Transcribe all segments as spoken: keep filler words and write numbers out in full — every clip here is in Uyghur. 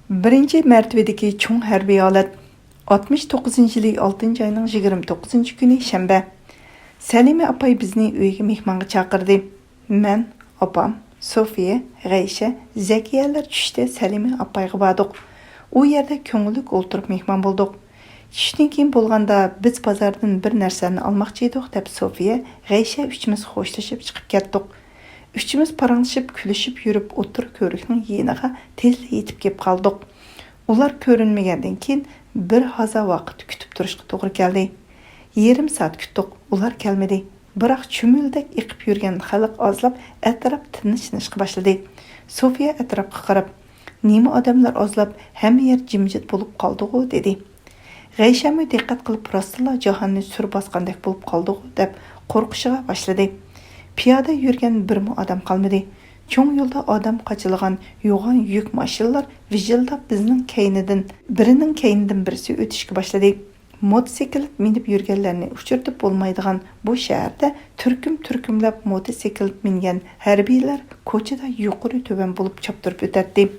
بىرىنچى مەرتىۋىدىكى چوڭ ھەربىي ھالەت. ئاتمىش توققۇزىنچى يىلى ئالتىنچى ئاينىڭ يىگىرمە توققۇزىنچى كۈنى شەنبە. سەلىمە ئاپاي بىزنى ئۆيىگە مېھمانغا چاقىردى. مەن، ئاپام، سوفىيە، غەيشە، زەكىيەلەر چۈشتە سەلىمە ئاپايغا باردۇق. ئۇ يەردە كۆڭۈللۈك ئولتۇرۇپ مېھمان بولدۇق. چۈشتىن كېيىن بولغاندا بىز بازاردىن بىر نەرسىلەرنى ئالماقچى ئىدۇق، دەپ سوفىيە، غەيشە ئۈچىمىز خوشلىشىپ چىقىپ كەتتۇق. ئۈچىمىز پاراڭلىشىپ، كۈلۈشۈپ يۈرۈپ ئوتتۇرا كۆۋرۈكنىڭ يېنىغا تېزلا يېتىپ كېلىپ قالدۇق. ئۇلار كۆرۈنمىگەندىن كېيىن بىر ھازا ۋاقىت كۈتۈپ تۇرۇشقا توغرا كەلدى. يېرىم سائەت كۈتتۇق، ئۇلار كەلمىدى. بىراق چۈمۈلىدەك ئېقىپ يۈرگەن خەلق ئازلاپ، ئەتراپ تىنچلىنىشقا باشلىدى. سوفىيە ئەتراپقا قاراپ، «نېمە ئادەملەر ئازلاپ، ھەممە يەر جىمجىت بولۇپ قالدىغۇ؟» دېدى. غەيشەمۇ دىققەت قىلىپ، راستلا جاھاننى سۈر باسقاندەك بولۇپ قالدىغۇ، دەپ قورقۇشىغا باشلىدى. پىيادە يۈرگەن بىرمۇ ئادەم قالمىدى. چوڭ يولدا ئادەم قاچىلىغان يوغان يۈك ماشىنىلار ۋىژىلداپ بىزنىڭ كەينىدىن، بىرىنىڭ كەينىدىن بىرسى ئۆتۈشكە باشلىدى. موتوسىكلىت مىنىپ يۈرگەنلەرنى ئۇچرىتىپ بولمايدىغان بۇ شەھەردە تۈركۈم-تۈركۈملەپ موتوسىكلىت مىنگەن ھەربىيلەر كوچىدا يۇقىرى-تۆۋەن بولۇپ چاپتۇرۇپ ئۆتەتتى.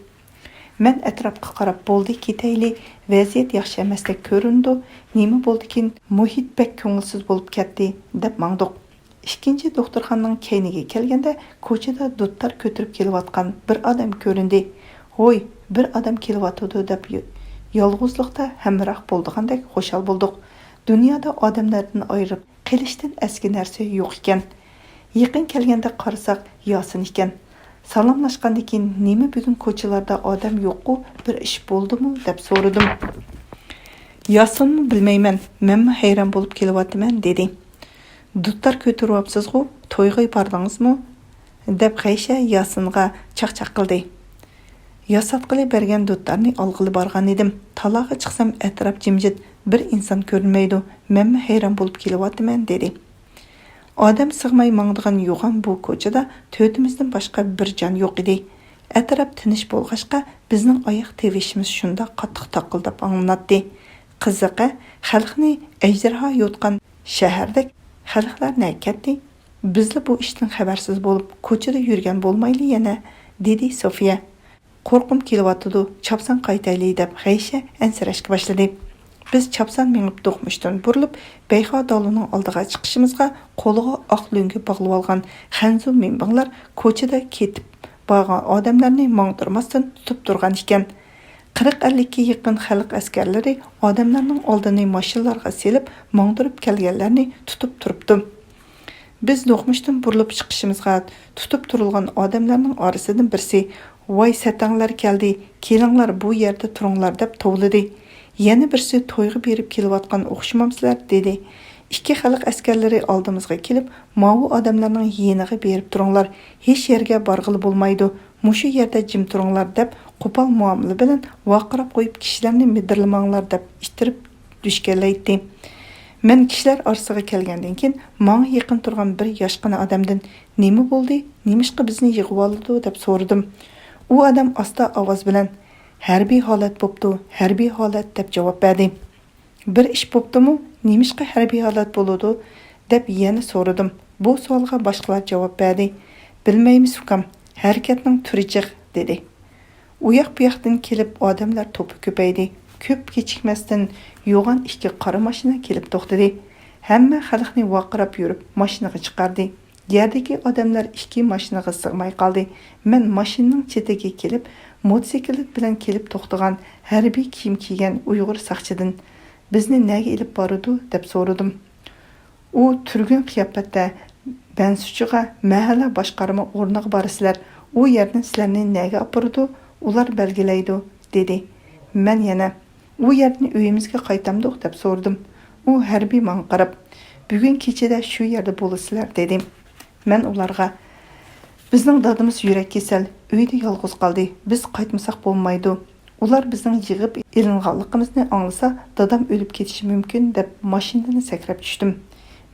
مەن ئەتراپقا قاراپ، «بولدى، كېتەيلى، ۋەزىيەت ياخشى ئەمەستەك كۆرۈنىدۇ، نېمە بولدىكىن، مۇھىت بەك كۆڭۈلسىز بولۇپ كەتتى» دەپ ماڭدۇق. ئىككىنچى دوختۇرخانىنىڭ كەينىگە كەلگەندە، كوچىدا دۇتار كۆتۈرۈپ كېلىۋاتقان بىر ئادەم كۆرۈندى. «ھوي، بىر ئادەم كېلىۋاتىدۇ» دەپ، يالغۇزلۇقتا ھەمراھ بولىدىغاندەك خۇشال بولدۇق. دۇنيادا ئادەملەردىن ئايرىپ قېلىشتىن ئەسكى نەرسە يوق ئىكەن. يېقىن كەلگەندە قارىساق، ياسىن ئىكەن. سالاملاشقاندىن كېيىن، «نېمە بۈگۈن كوچىلاردا ئادەم يوققۇ، بىر ئىش بولدىمۇ؟» دەپ سورىدىم. ياسىنمۇ بىلمەيمەن، مەنمۇ ھەيران بولۇپ كېلىۋاتىمەن، دېدى. «دۇتار كۆتۈرۈۋاپسىزغۇ، تويغا باردىڭىزمۇ؟» دەپ غەيشە ياسىنغا چاقچاق قىلدى. ياساتقىلى بەرگەن دۇتارنى ئالغىلى بارغان ئىدىم. تالاغا چىقسام ئەتراپ جىمجىت، بىر ئىنسان كۆرۈنمەيدۇ. مەنمۇ ھەيران بولۇپ كېلىۋاتىمەن، دېدى. ئادەم سىغماي ماڭىدىغان يوغان بۇ كوچىدا تۆتىمىزدىن باشقا بىر جان يوق ئىدى. ئەتراپ تىنچ بولغاچقا، بىزنىڭ ئاياق تىۋىشىمىز شۇنداق قاتتىق تاقىلداپ ئاڭلىناتتى. قىزىق-ھە، خەلقنى ئەجدىھا يۇتقان شەھەردەك خەلقلەر نەگە كەتتى؟ بىزلا بۇ ئىشتىن خەۋەرسىز بولۇپ، كوچىدا يۈرگەن بولمايلى يەنە، دېدى سوفىيە. قورقۇم كېلىۋاتىدۇ، چاپسان قايتايلى، دەپ غەيشە ئەنسىرەشكە باشلىدى. بىز چاپسان مېڭىپ دوقمۇشتىن بۇرۇلۇپ، بەيخا دالىنىڭ ئالدىغا چىقىشىمىزغا، قولىغا ئاق لۆڭگە باغلىۋالغان خەنزۇ مىڭبىڭلار كوچىدا كېتىپ بارغان ئادەملەرنى ماڭدۇرماستىن تۇتۇپ تۇرغان ئىكەن. قىرىق-ئەللىككە يېقىن خەلق ئەسكەرلىرى ئادەملەرنىڭ ئالدىنى ماشىنىلارغا سېلىپ ماڭدۇرۇپ كەلگەنلەرنى تۇتۇپ تۇرۇپتۇ. بىز دوقمۇشتىن بۇرۇلۇپ چىقىشىمىزغا، تۇتۇپ تۇرۇلغان ئادەملەرنىڭ ئارىسىدىن بىرسى، «ۋاي، سەتەڭلەر كەلدى، كېلىڭلار، بۇ يەردە تۇرۇڭلار» دەپ توۋلىدى. يەنە بىرسى، «تويغا بېرىپ كېلىۋاتقان ئوخشىمامسىلەر؟» دېدى. ئىككى خەلق ئەسكەرلىرى ئالدىمىزغا كېلىپ، «ماۋۇ ئادەملەرنىڭ يېنىغا بېرىپ تۇرۇڭلار، ھېچ يەرگە بارغىلى بولمايدۇ، مۇشۇ يەردە جىم تۇرۇڭلار» دەپ، قوپال مۇئامىلە بىلەن ۋارقىراپ قويۇپ، «كىشىلەرنى مىدىرلىماڭلار» دەپ ئىتتىرىپ دۈشكەنلەيتتى. مەن كىشىلەر ئارىسىغا كەلگەندىن كېيىن، ماڭا يېقىن تۇرغان بىر ياشقىنا ئادەمدىن، «نېمە بولدى؟ نېمىشقا بىزنى يىغىۋالىدۇ؟» دەپ سورىدىم. ئۇ ئادەم ئاستا ئاۋاز بىلەن، «ھەربىي ھالەت بوپتۇ، ھەربىي ھالەت» دەپ جاۋاب بەردى. «بىر ئىش بوپتۇمۇ؟ نېمىشقا ھەربىي ھالەت بولىدۇ؟» دەپ يەنە سورىدىم. بۇ سوئالغا باشقىلار جاۋاب بەردى. «بىلمەيمىز ئۇكام، ھەرىكەتنىڭ تۈرى جىق» دېدى. ئۇياق-بۇياقتىن كېلىپ ئادەملەر توپى كۆپەيدى. كۆپ كېچىكمەستىن يوغان ئىككى قارا ماشىنا كېلىپ توختىدى. ھەممە خەلقنى ۋارقىراپ يۈرۈپ ماشىنىغا چىقاردى. يەردىكى ئادەملەر ئىككى ماشىنىغا سىغماي قالدى. مەن ماشىنىنىڭ چېتىگە كېلىپ، موتوسىكلىت بىلەن كېلىپ توختىغان ھەربىي كىيىم كىيگەن ئۇيغۇر ساقچىدىن، «بىزنى نەگە ئېلىپ بارىدۇ؟» دەپ سورىدىم. ئۇ تۈرگۈن قىياپەتتە، بەنسۇچىغا مەھەللە باشقارما ئورنىغا بارىسىلەر، ئۇ يەردىن سىلەرنى نەگە ئاپىرىدۇ، ئۇلار بەلگىلەيدۇ، دېدى. مەن يەنە، «ئۇ يەردىن ئۆيىمىزگە قايتامدۇق؟» دەپ سورىدىم. ئۇ ھەربىي ماڭا قاراپ، «بۈگۈن كېچىدە شۇ يەردە بولىسىلەر» دېدى. مەن ئۇلارغا، «بىزنىڭ دادىمىز يۈرەك كېسەل، ئۆيدە يالغۇز قالدى، بىز قايتمىساق بولمايدۇ. ئۇلار بىزنىڭ يىغىپ ئېلىنغانلىقىمىزنى ئاڭلىسا، دادام ئۆلۈپ كېتىشى مۇمكىن» دەپ ماشىنىدىن سەكرەپ چۈشتۈم.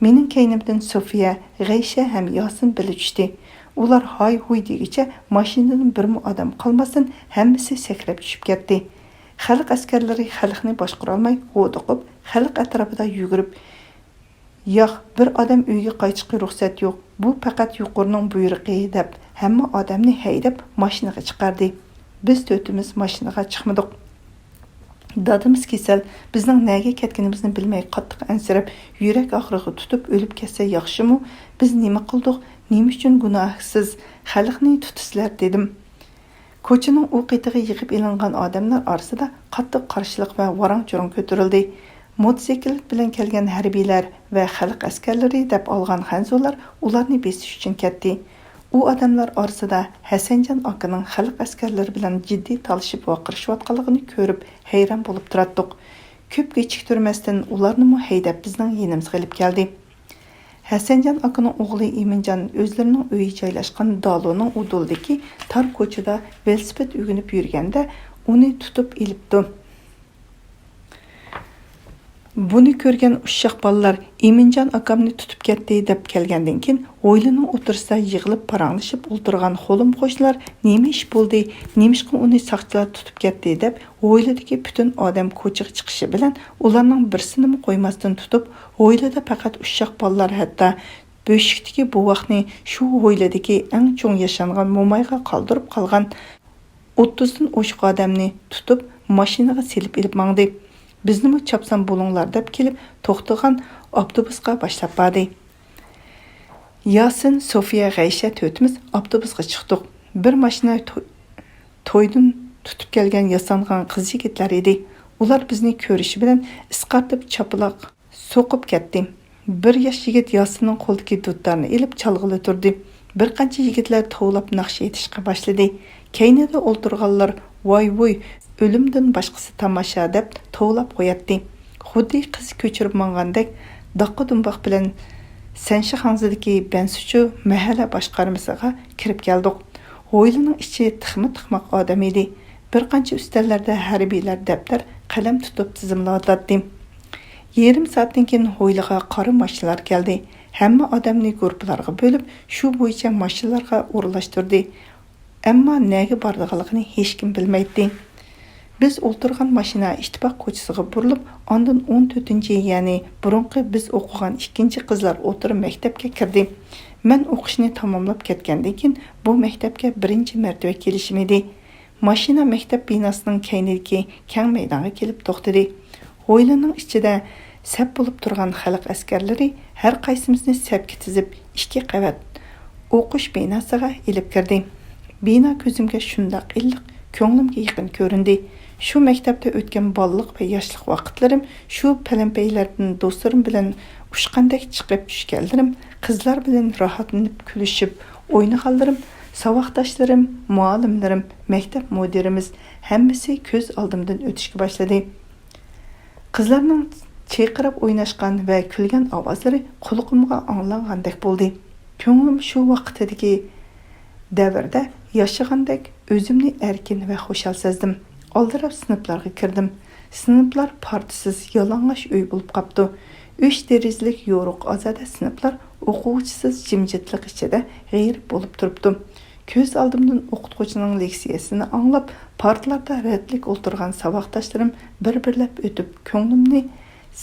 مېنىڭ كەينىمدىن سوفىيە، غەيشە ھەم ياسىن بىللە چۈشتى. ئۇلار ھاي-ھۇي دېگۈچە ماشىنىدىن بىرمۇ ئادەم قالماستىن ھەممىسى سەكرەپ چۈشۈپ كەتتى. خەلق ئەسكەرلىرى خەلقنى باشقۇرالماي ھودۇقۇپ، خەلق ئەتراپىدا يۈگۈرۈپ، «ياق، بىر ئادەم ئۆيىگە قايتىشقا رۇخسەت يوق، بۇ پەقەت يۇقىرىنىڭ بۇيرۇقى» دەپ، ھەممە ئادەمنى ھەيدەپ ماشىنىغا چىقاردى. بىز تۆتىمىز ماشىنىغا چىقمىدۇق. دادىمىز كېسەل، بىزنىڭ نەگە كەتكىنىمىزنى بىلمەي قاتتىق ئەنسىرەپ، يۈرەك ئاغرىقى تۇتۇپ ئۆلۈپ كەتسە ياخشىمۇ؟ بىز نېمە قىلدۇق؟ نېمە ئۈچۈن گۇناھسىز خەلقنى تۇتىسىلەر؟ دېدىم. كوچىنىڭ ئۇ قېتىغا يىغىپ ئېلىنغان ئادەملەر ئارىسىدا قاتتىق قارشىلىق ۋە ۋاراڭ-چۇرۇڭ كۆتۈرۈلدى. موتوسىكلىت بىلەن كەلگەن ھەربىيلەر ۋە خەلق ئەسكەرلىرى دەپ ئالغان خەنزۇلار ئۇلارنى بېسىش ئۈچۈن كەتتى. ئۇ ئادەملەر ئارىسىدا ھەسەنجان ئاكىنىڭ خەلق ئەسكەرلىرى بىلەن جىددىي تالىشىپ ۋارقىرىشىۋاتقانلىقىنى كۆرۈپ ھەيران بولۇپ تۇراتتۇق. كۆپ كېچىكتۈرمەستىن ئۇلارنىمۇ ھەيدەپ بىزنىڭ يېنىمىزغا ئېلىپ كەلدى. ھەسەنجان ئاكىنىڭ ئوغلى ئىمىنجان ئۆزلىرىنىڭ ئۆيى جايلاشقان دالونىڭ ئۇدۇلىدىكى تار كوچىدا ۋېلىسىپىت ئۆگىنىپ يۈرگەندە ئۇنى تۇتۇپ ئېلىپتۇ. بۇنى كۆرگەن ئۇششاق بالىلار ئىمىنجان ئاكامنى تۇتۇپ كەتتى دەپ كەلگەندىن كېيىن، ھويلىنىڭ ئوتتۇرىسىدا يىغىلىپ پاراڭلىشىپ ئولتۇرغان خولۇم قوشنىلار نېمە ئىش بولدى، نېمىشقا ئۇنى ساقچىلار تۇتۇپ كەتتى دەپ ھويلىدىكى پۈتۈن ئادەم كوچىغا چىقىشى بىلەن ئۇلارنىڭ بىرسىنىمۇ قويماستىن تۇتۇپ، ھويلىدا پەقەت ئۇششاق بالىلار ھەتتا بۆشۈكتىكى بوۋاقنى شۇ ھويلىدىكى ئەڭ چوڭ ياشانغان مومايغا قالدۇرۇپ قالغان ئوتتۇزدىن ئوشۇق ئادەمنى تۇتۇپ ماشىنىغا سېلىپ ئېلىپ ماڭدى. بىزنىمۇ چاپسان بولۇڭلار دەپ كېلىپ توختىغان ئاپتوبۇسقا باشلاپ باردى. ياسىن، سوفىيە، غەيشە تۆتىمىز ئاپتوبۇسقا چىقتۇق. بىر ماشىنا توي- تويدىن تۇتۇپ كەلگەن ياسانغان قىز يىگىتلەر ئىدى. ئۇلار بىزنى كۆرۈشى بىلەن ئىسقارتىپ چاپىلاق سوقۇپ كەتتى. بىر ياش يىگىت ياسىننىڭ قولىدىكى دۇتارنى ئېلىپ چالغىلى تۇردى. بىر قانچە يىگىتلەر توۋلاپ ناخشا ئېيتىشقا باشلىدى. كەينىدە ئولتۇرغانلار ۋاي ۋۇي، ئۆلۈمدىن باشقىسى تاماشا دەپ توۋلاپ قوياتتى. خۇددى قىز كۆچۈرۈپ ماڭغاندەك داققا دۇمباق بىلەن سەنشىخاڭزىدىكى بەنسىچۇ مەھەللە باشقارمىسىغا كىرىپ كەلدۇق. ھويلىنىڭ ئىچى تىخما تىخماق ئادەم ئىدى. بىر قانچە ئۈستەللەردە ھەربىيلەر دەپتەر، قەلەم تۇتۇپ تىزىملاۋاتاتتى. يېرىم سائەتتىن كېيىن ھويلىغا قارا ماشىنىلار كەلدى. ھەممە ئادەمنى گۇرۇپپىلارغا بۆلۈپ، شۇ بويىچە ماشىنىلارغا ئورۇنلاشتۇردى. ئەمما نەگە بارىدىغانلىقىنى ھېچكىم بىلمەيتتى. بىز ئولتۇرغان ماشىنا ئىتتىپاق كوچىسىغا بۇرۇلۇپ، ئاندىن ئون تۆتىنچى، يەنى بۇرۇنقى بىز ئوقۇغان ئىككىنچى قىزلار ئوتتۇرا مەكتەپكە كىردى. مەن ئوقۇشنى تاماملاپ كەتكەندىن كېيىن بۇ مەكتەپكە بىرىنچى مەرتىۋە كېلىشىم ئىدى. ماشىنا مەكتەپ بىناسىنىڭ كەينىدىكى كەڭ مەيدانغا كېلىپ توختىدى. ھويلىنىڭ ئىچىدە سەپ بولۇپ تۇرغان خەلق ئەسكەرلىرى ھەر قايسىمىزنى سەپكە تىزىپ، ئىككى قەۋەت ئوقۇش بىناسىغا ئېلىپ كىردى. بىنا كۆزۈمگە شۇنداق ئىللىق، كۆڭلۈمگە يېقىن كۆرۈندى. شۇ مەكتەپتە ئۆتكەن بالىلىق ۋە ياشلىق ۋاقىتلىرىم، شۇ پەلەمپەيلەردىن دوستلىرىم بىلەن ئۇچقاندەك چىقىپ چۈشكەنلىرىم، قىزلار بىلەن راھەتلىنىپ كۈلۈشۈپ ئوينىغانلىرىم، ساۋاقداشلىرىم، مۇئەللىملىرىم، مەكتەپ مۇدىرىمىز، ھەممىسى كۆز ئالدىمدىن ئۆتۈشكە باشلىدى. قىزلارنىڭ چىرقىراپ ئويناشقان ۋە كۈلگەن ئاۋازلىرى قۇلىقىمغا ئاڭلانغاندەك بولدى. كۆڭلۈم شۇ ۋاقتىدىكى دەۋردە ياشىغاندەك ئۆزۈمنى ئەركىن ۋە خۇشال سەزدىم. ئالدىراپ سىنىپلارغا كىردىم. سىنىپلار پارتىسىز، يالىڭاچ ئۆي بولۇپ قاپتۇ. ئۈچ دېرىزىلىك يورۇق ئازادە سىنىپلار ئوقۇغۇچىسىز جىمجىتلىق ئىچىدە غېرىب بولۇپ تۇرۇپتۇ. كۆز ئالدىمدىن ئوقۇتقۇچىنىڭ لېكسىيەسىنى ئاڭلاپ، پارتىلاردا رەتلىك ئولتۇرغان ساۋاقداشلىرىم بىر-بىرلەپ ئۆتۈپ، كۆڭلۈمنى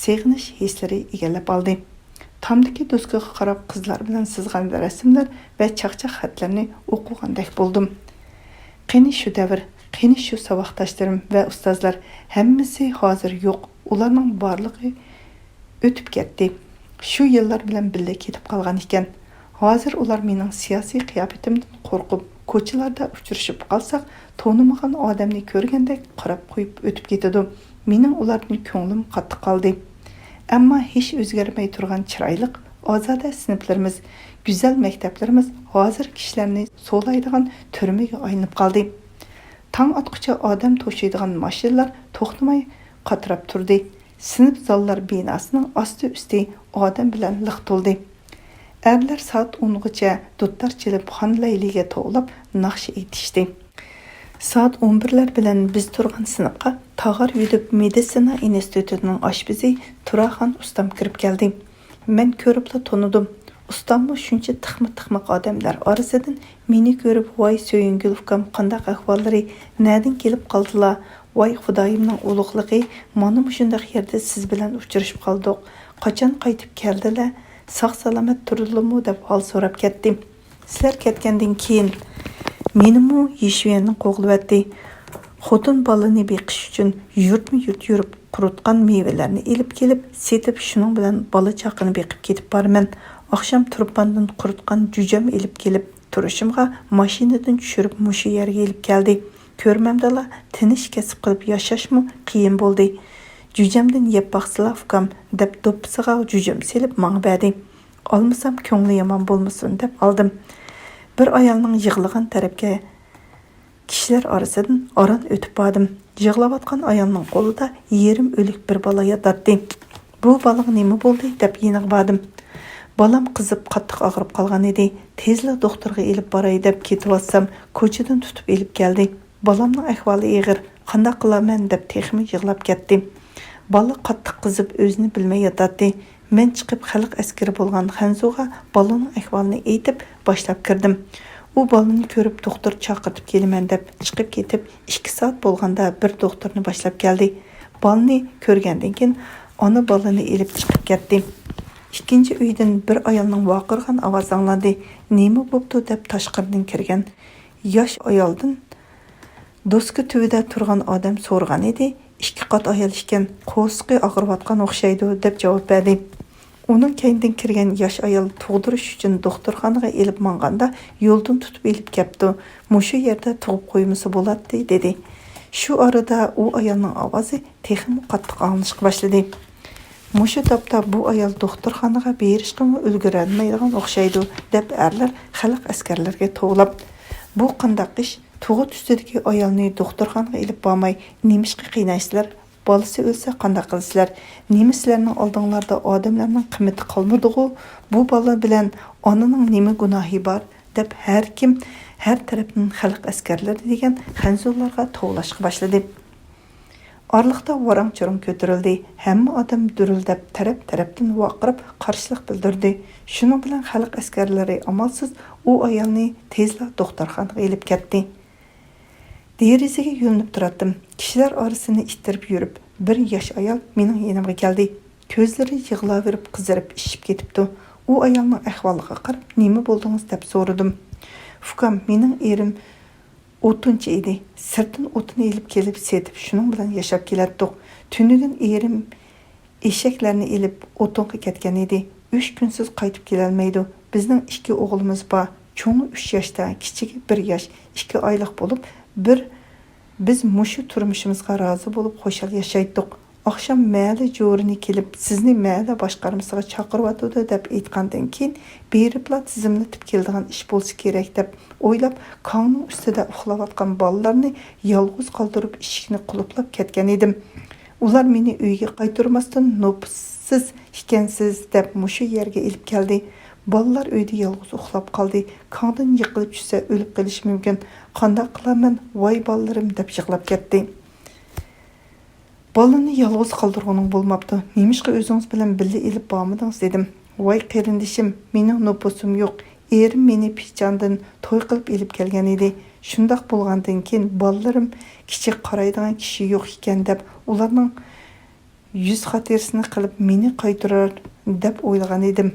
سېغىنىش ھېسلىرى ئىگىلەپ ئالدى. تامدىكى دوسكىغا قاراپ قىزلار بىلەن سىزغان رەسىملەر ۋە چاقچاق خەتلەرنى ئوقۇغاندەك بولدۇم. قېنى شۇ دەۋر، قېنى شۇ ساۋاقداشلىرىم ۋە ئۇستازلار؟ ھەممىسى ھازىر يوق، ئۇلارنىڭ بارلىقى ئۆتۈپ كەتتى. شۇ يىللار بىلەن بىللە كېتىپ قالغان ئىكەن. ھازىر ئۇلار مېنىڭ سىياسىي قىياپىتىمدىن قورقۇپ، كوچىلاردا ئۇچرىشىپ قالساق، تونۇمىغان ئادەمنى كۆرگەندەك قاراپ قويۇپ ئۆتۈپ كېتىدۇ. مېنىڭ ئۇلاردىن كۆڭلۈم قاتتىق قالدى. ئەمما ھېچ ئۆزگەرمەي تۇرغان چىرايلىق، ئازادە سىنىپلىرىمىز، گۈزەل مەكتەپلىرىمىز ھازىر كىشىلەرنى سولايدىغان تۈرمىگە ئايلىنىپ قالدى. تاڭ ئاتقۇچە ئادەم توشۇيدىغان ماشىنىلار توختىماي قاتراپ تۇردى. سىنىپ زاللار بىناسىنىڭ ئاستى-ئۈستى ئادەم بىلەن لىق تولدى. ئەرلەر سائەت ئونغىچە دۇتار چېلىپ، خان لەيلىگە توۋلاپ ناخشا ئېيتىشتى. سائەت ئون بىرلەر بىلەن بىز تۇرغان سىنىپقا تاغار يۈدۈپ مېدىتسىنا ئىنستىتۇتىنىڭ ئاشپىزى تۇراخان ئۇستام كىرىپ كەلدى. مەن كۆرۈپلا تونۇدۇم. ئۇستاممۇ شۇنچە تىخما-تىخماق ئادەملەر ئارىسىدىن مېنى كۆرۈپ، ۋاي سۆيۈنگۈل ئۇكام، قانداق ئەھۋاللىرى، نەدىن كېلىپ قالدىلا؟ ۋاي خۇدايىمنىڭ ئۇلۇغلۇقى، مانا مۇشۇنداق يەردە سىز بىلەن ئۇچرىشىپ قالدۇق. قاچان قايتىپ كەلدىلە؟ ساق-سالامەت تۇردىلىمۇ؟ دەپ ھال سوراپ كەتتى. سىلەر كەتكەندىن كېيىن مېنىمۇ يىشۈەننىڭ قوغلىۋەتتى. خوتۇن بالىنى بېقىش ئۈچۈن يۇرتمۇ يۇرت يۈرۈپ، قۇرۇتقان مېۋىلەرنى ئېلىپ كېلىپ سېتىپ، شۇنىڭ بىلەن بالا چاقىنى بېقىپ كېتىپ بارىمەن. ئاخشام تۇرپاندىن قۇرۇتقان جۈجەم ئېلىپ كېلىپ تۇرۇشۇمغا، ماشىنىدىن چۈشۈرۈپ مۇشۇ يەرگە ئېلىپ كەلدى. كۆرمەمدىلا تىنچ كەسىپ قىلىپ ياشاشمۇ قىيىن بولدى. جۈجەمدىن يەپ باقسىلا ئۇكام، دەپ دوپپىسىغا جۈجەم سېلىپ ماڭا بەردى. ئالمىسام كۆڭلى يامان بولمىسۇن دەپ ئالدىم. بىر ئايالنىڭ يىغلىغان تەرەپكە كىشىلەر ئارىسىدىن ئاران ئۆتۈپ باردىم. يىغلاۋاتقان ئايالنىڭ قولىدا يېرىم ئۆلۈك بىر بالا ياتاتتى. بۇ بالىغا نېمە بولدى دەپ يېنىغا باردىم. بالام قىزىپ قاتتىق ئاغرىپ قالغان ئىدى. تېزلا دوختۇرغا ئېلىپ باراي دەپ كېتىۋاتسام، كوچىدىن تۇتۇپ ئېلىپ كەلدى. بالامنىڭ ئەھۋالى ئېغىر، قانداق قىلارمەن دەپ تېخىمۇ يىغلاپ كەتتى. بالا قاتتىق قىزىپ ئۆزىنى بىلمەي ياتاتتى. مەن چىقىپ خەلق ئەسكىرى بولغان خەنزۇغا بالىنىڭ ئەھۋالىنى ئېيتىپ باشلاپ كىردىم. ئۇ بالىنى كۆرۈپ دوختۇر چاقىرتىپ كېلىمەن دەپ چىقىپ كېتىپ، ئىككى سائەت بولغاندا بىر دوختۇرنى باشلاپ كەلدى. بالىنى كۆرگەندىن كېيىن ئانا بالىنى ئېلىپ چىقىپ كەتتى. ئىككىنچى ئۆيدىن بىر ئايالنىڭ ۋارقىرىغان ئاۋازى ئاڭلاندى. نېمە بوپتۇ دەپ تاشقىرىدىن كىرگەن ياش ئايالدىن دوسكا تۈۋىدە تۇرغان ئادەم سورىغان ئىدى. ئىككى قات ئايال ئىكەن، قورسىقى ئاغرىۋاتقان ئوخشايدۇ دەپ جاۋاب بەردى. ئۇنىڭ كەينىدىن كىرگەن ياش ئايال تۇغدۇرۇش ئۈچۈن دوختۇرخانىغا ئېلىپ ماڭغاندا يولدىن تۇتۇپ ئېلىپ كەپتۇ. مۇشۇ يەردە تۇغۇپ قويمىسا بولاتتى دېدى. شۇ ئارىدا ئۇ ئايالنىڭ ئاۋازى تېخىمۇ قاتتىق ئاڭلىنىشقا باشلىدى. مۇشۇ تاپتا بۇ ئايال دوختۇرخانىغا بېرىشقىمۇ ئۈلگۈرەلمەيدىغان ئوخشايدۇ دەپ ئەرلەر خەلق ئەسكەرلىرىگە توۋلاپ، بۇ قانداق ئىش؟ تۇغۇت ئۈستىدىكى ئايالنى دوختۇرخانىغا ئېلىپ بارماي نېمىشقا قىينايسىلەر؟ بالىسى ئۆلسە قانداق قىلىسىلەر؟ نېمە سىلەرنىڭ ئالدىڭلاردا ئادەملەرنىڭ قىممىتى قالمىدىغۇ؟ بۇ بالا بىلەن ئانىنىڭ نېمە گۇناھى بار؟ دەپ ھەر كىم ھەر تەرەپتىن خەلق ئەسكەرلىرى دېگەن خەنزۇلارغا توۋلاشقا باشلىدى. ئارىلىقتا ۋاراڭ-چۇرۇڭ كۆتۈرۈلدى. ھەممە ئادەم دۈرۈلدەپ تەرەپ-تەرەپتىن ۋارقىراپ قارشىلىق بىلدۈردى. شۇنىڭ بىلەن خەلق ئەسكەرلىرى ئامالسىز ئۇ ئايالنى تېزلا دوختۇرخانىغا ئېلىپ كەتتى. دېرىزىگە يۆلىنىپ تۇراتتىم. كىشىلەر ئارىسىنى ئىتتىرىپ يۈرۈپ، بىر ياش ئايال مېنىڭ يېنىمغا كەلدى. كۆزلىرى يىغلاۋېرىپ قىزىرىپ ئىششىپ كېتىپتۇ. ئۇ ئايالنىڭ ئەھۋالىغا قاراپ، نېمە بولدىڭىز دەپ سورىدىم. ئۇكام، مېنىڭ ئېرىم ئوتۇنچى ئىدى. سىرتتىن ئوتۇن ئېلىپ كېلىپ سېتىپ، شۇنىڭ بىلەن ياشاپ كېلەتتۇق. تۈنۈگۈن ئېرىم ئېشەكلەرنى ئېلىپ ئوتۇنغا كەتكەن ئىدى. ئۈچ كۈنسىز قايتىپ كېلەلمەيدۇ. بىزنىڭ ئىككى ئوغلىمىز بار. چوڭى ئۈچ ياشتا، كىچىكى بىر ياش، ئىككى ئايلىق بولۇپ، بىر بىز مۇشۇ تۇرمۇشىمىزغا رازى بولۇپ خۇشال ياشايتتۇق. ئاخشام مەھەللە جورىنى كېلىپ، سىزنى مەھەللە باشقارمىسىغا چاقىرىۋاتىدۇ دەپ ئېيتقاندىن كېيىن، بېرىپلا تىزىملىتىپ كېلىدىغان ئىش بولسا كېرەك دەپ ئويلاپ، كاڭنىڭ ئۈستىدە ئۇخلاۋاتقان بالىلارنى يالغۇز قالدۇرۇپ، ئىشىكنى قۇلۇپلاپ كەتكەن ئىدىم. ئۇلار مېنى ئۆيگە قايتۇرماستىن، نوپۇسسىز ئىكەنسىز دەپ مۇشۇ يەرگە ئېلىپ كەلدى. بالىلار ئۆيدە يالغۇز ئۇخلاپ قالدى. كاڭدىن يىقىلىپ چۈشسە ئۆلۈپ قېلىشى مۇمكىن. قانداق قىلارمەن، ۋاي بالىلىرىم دەپ يىغلاپ كەتتى. بالىنى يالغۇز قالدۇرغىنىڭ بولماپتۇ. نېمىشقا ئۆزىڭىز بىلەن بىللە ئېلىپ بارمىدىڭىز دېدىم. ۋاي قېرىندىشىم، مېنىڭ نوپۇسۇم يوق. ئېرىم مېنى پىچاندىن توي قىلىپ ئېلىپ كەلگەن ئىدى. شۇنداق بولغاندىن كېيىن بالىلىرىم كىچىك قارايدىغان كىشى يوق ئىكەن دەپ ئۇلارنىڭ يۈز خاتىرىسىنى قىلىپ مېنى قايتۇرار دەپ ئويلىغان ئىدىم.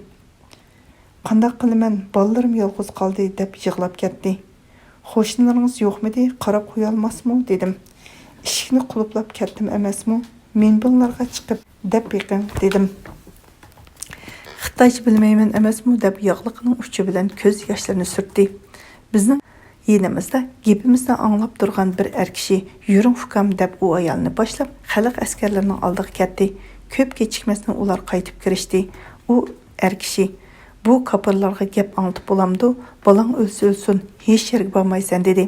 قانداق قىلىمەن، بالىلىرىم يالغۇز قالدى دەپ يىغلاپ كەتتى. قوشنىلىرىڭىز يوقمىدى، قاراپ قويالماسمۇ دېدىم. ئىشىكنى قۇلۇپلاپ كەتتىم ئەمەسمۇ، مىنبىڭلارغا چىقىپ دەپ بېقىڭ دېدىم. خىتايچە بىلمەيمەن ئەمەسمۇ دەپ ياغلىقىنىڭ ئۇچى بىلەن كۆز ياشلىرىنى سۈرتتى. بىزنىڭ يېنىمىزدا گېپىمىزنى ئاڭلاپ تۇرغان بىر ئەر كىشى، يۈرۈڭ ئۇكام دەپ ئۇ ئايالنى باشلاپ خەلق ئەسكەرلىرىنىڭ ئالدىغا كەتتى. كۆپ كېچىكمەستىن ئۇلار قايتىپ كىرىشتى. ئۇ ئەر كىشى، بۇ كاپىرلارغا گەپ ئاڭلىتىپ بولامدۇ؟ بالاڭ ئۆلسە ئۆلسۇن، ھېچ يەرگە بارمايسەن دېدى.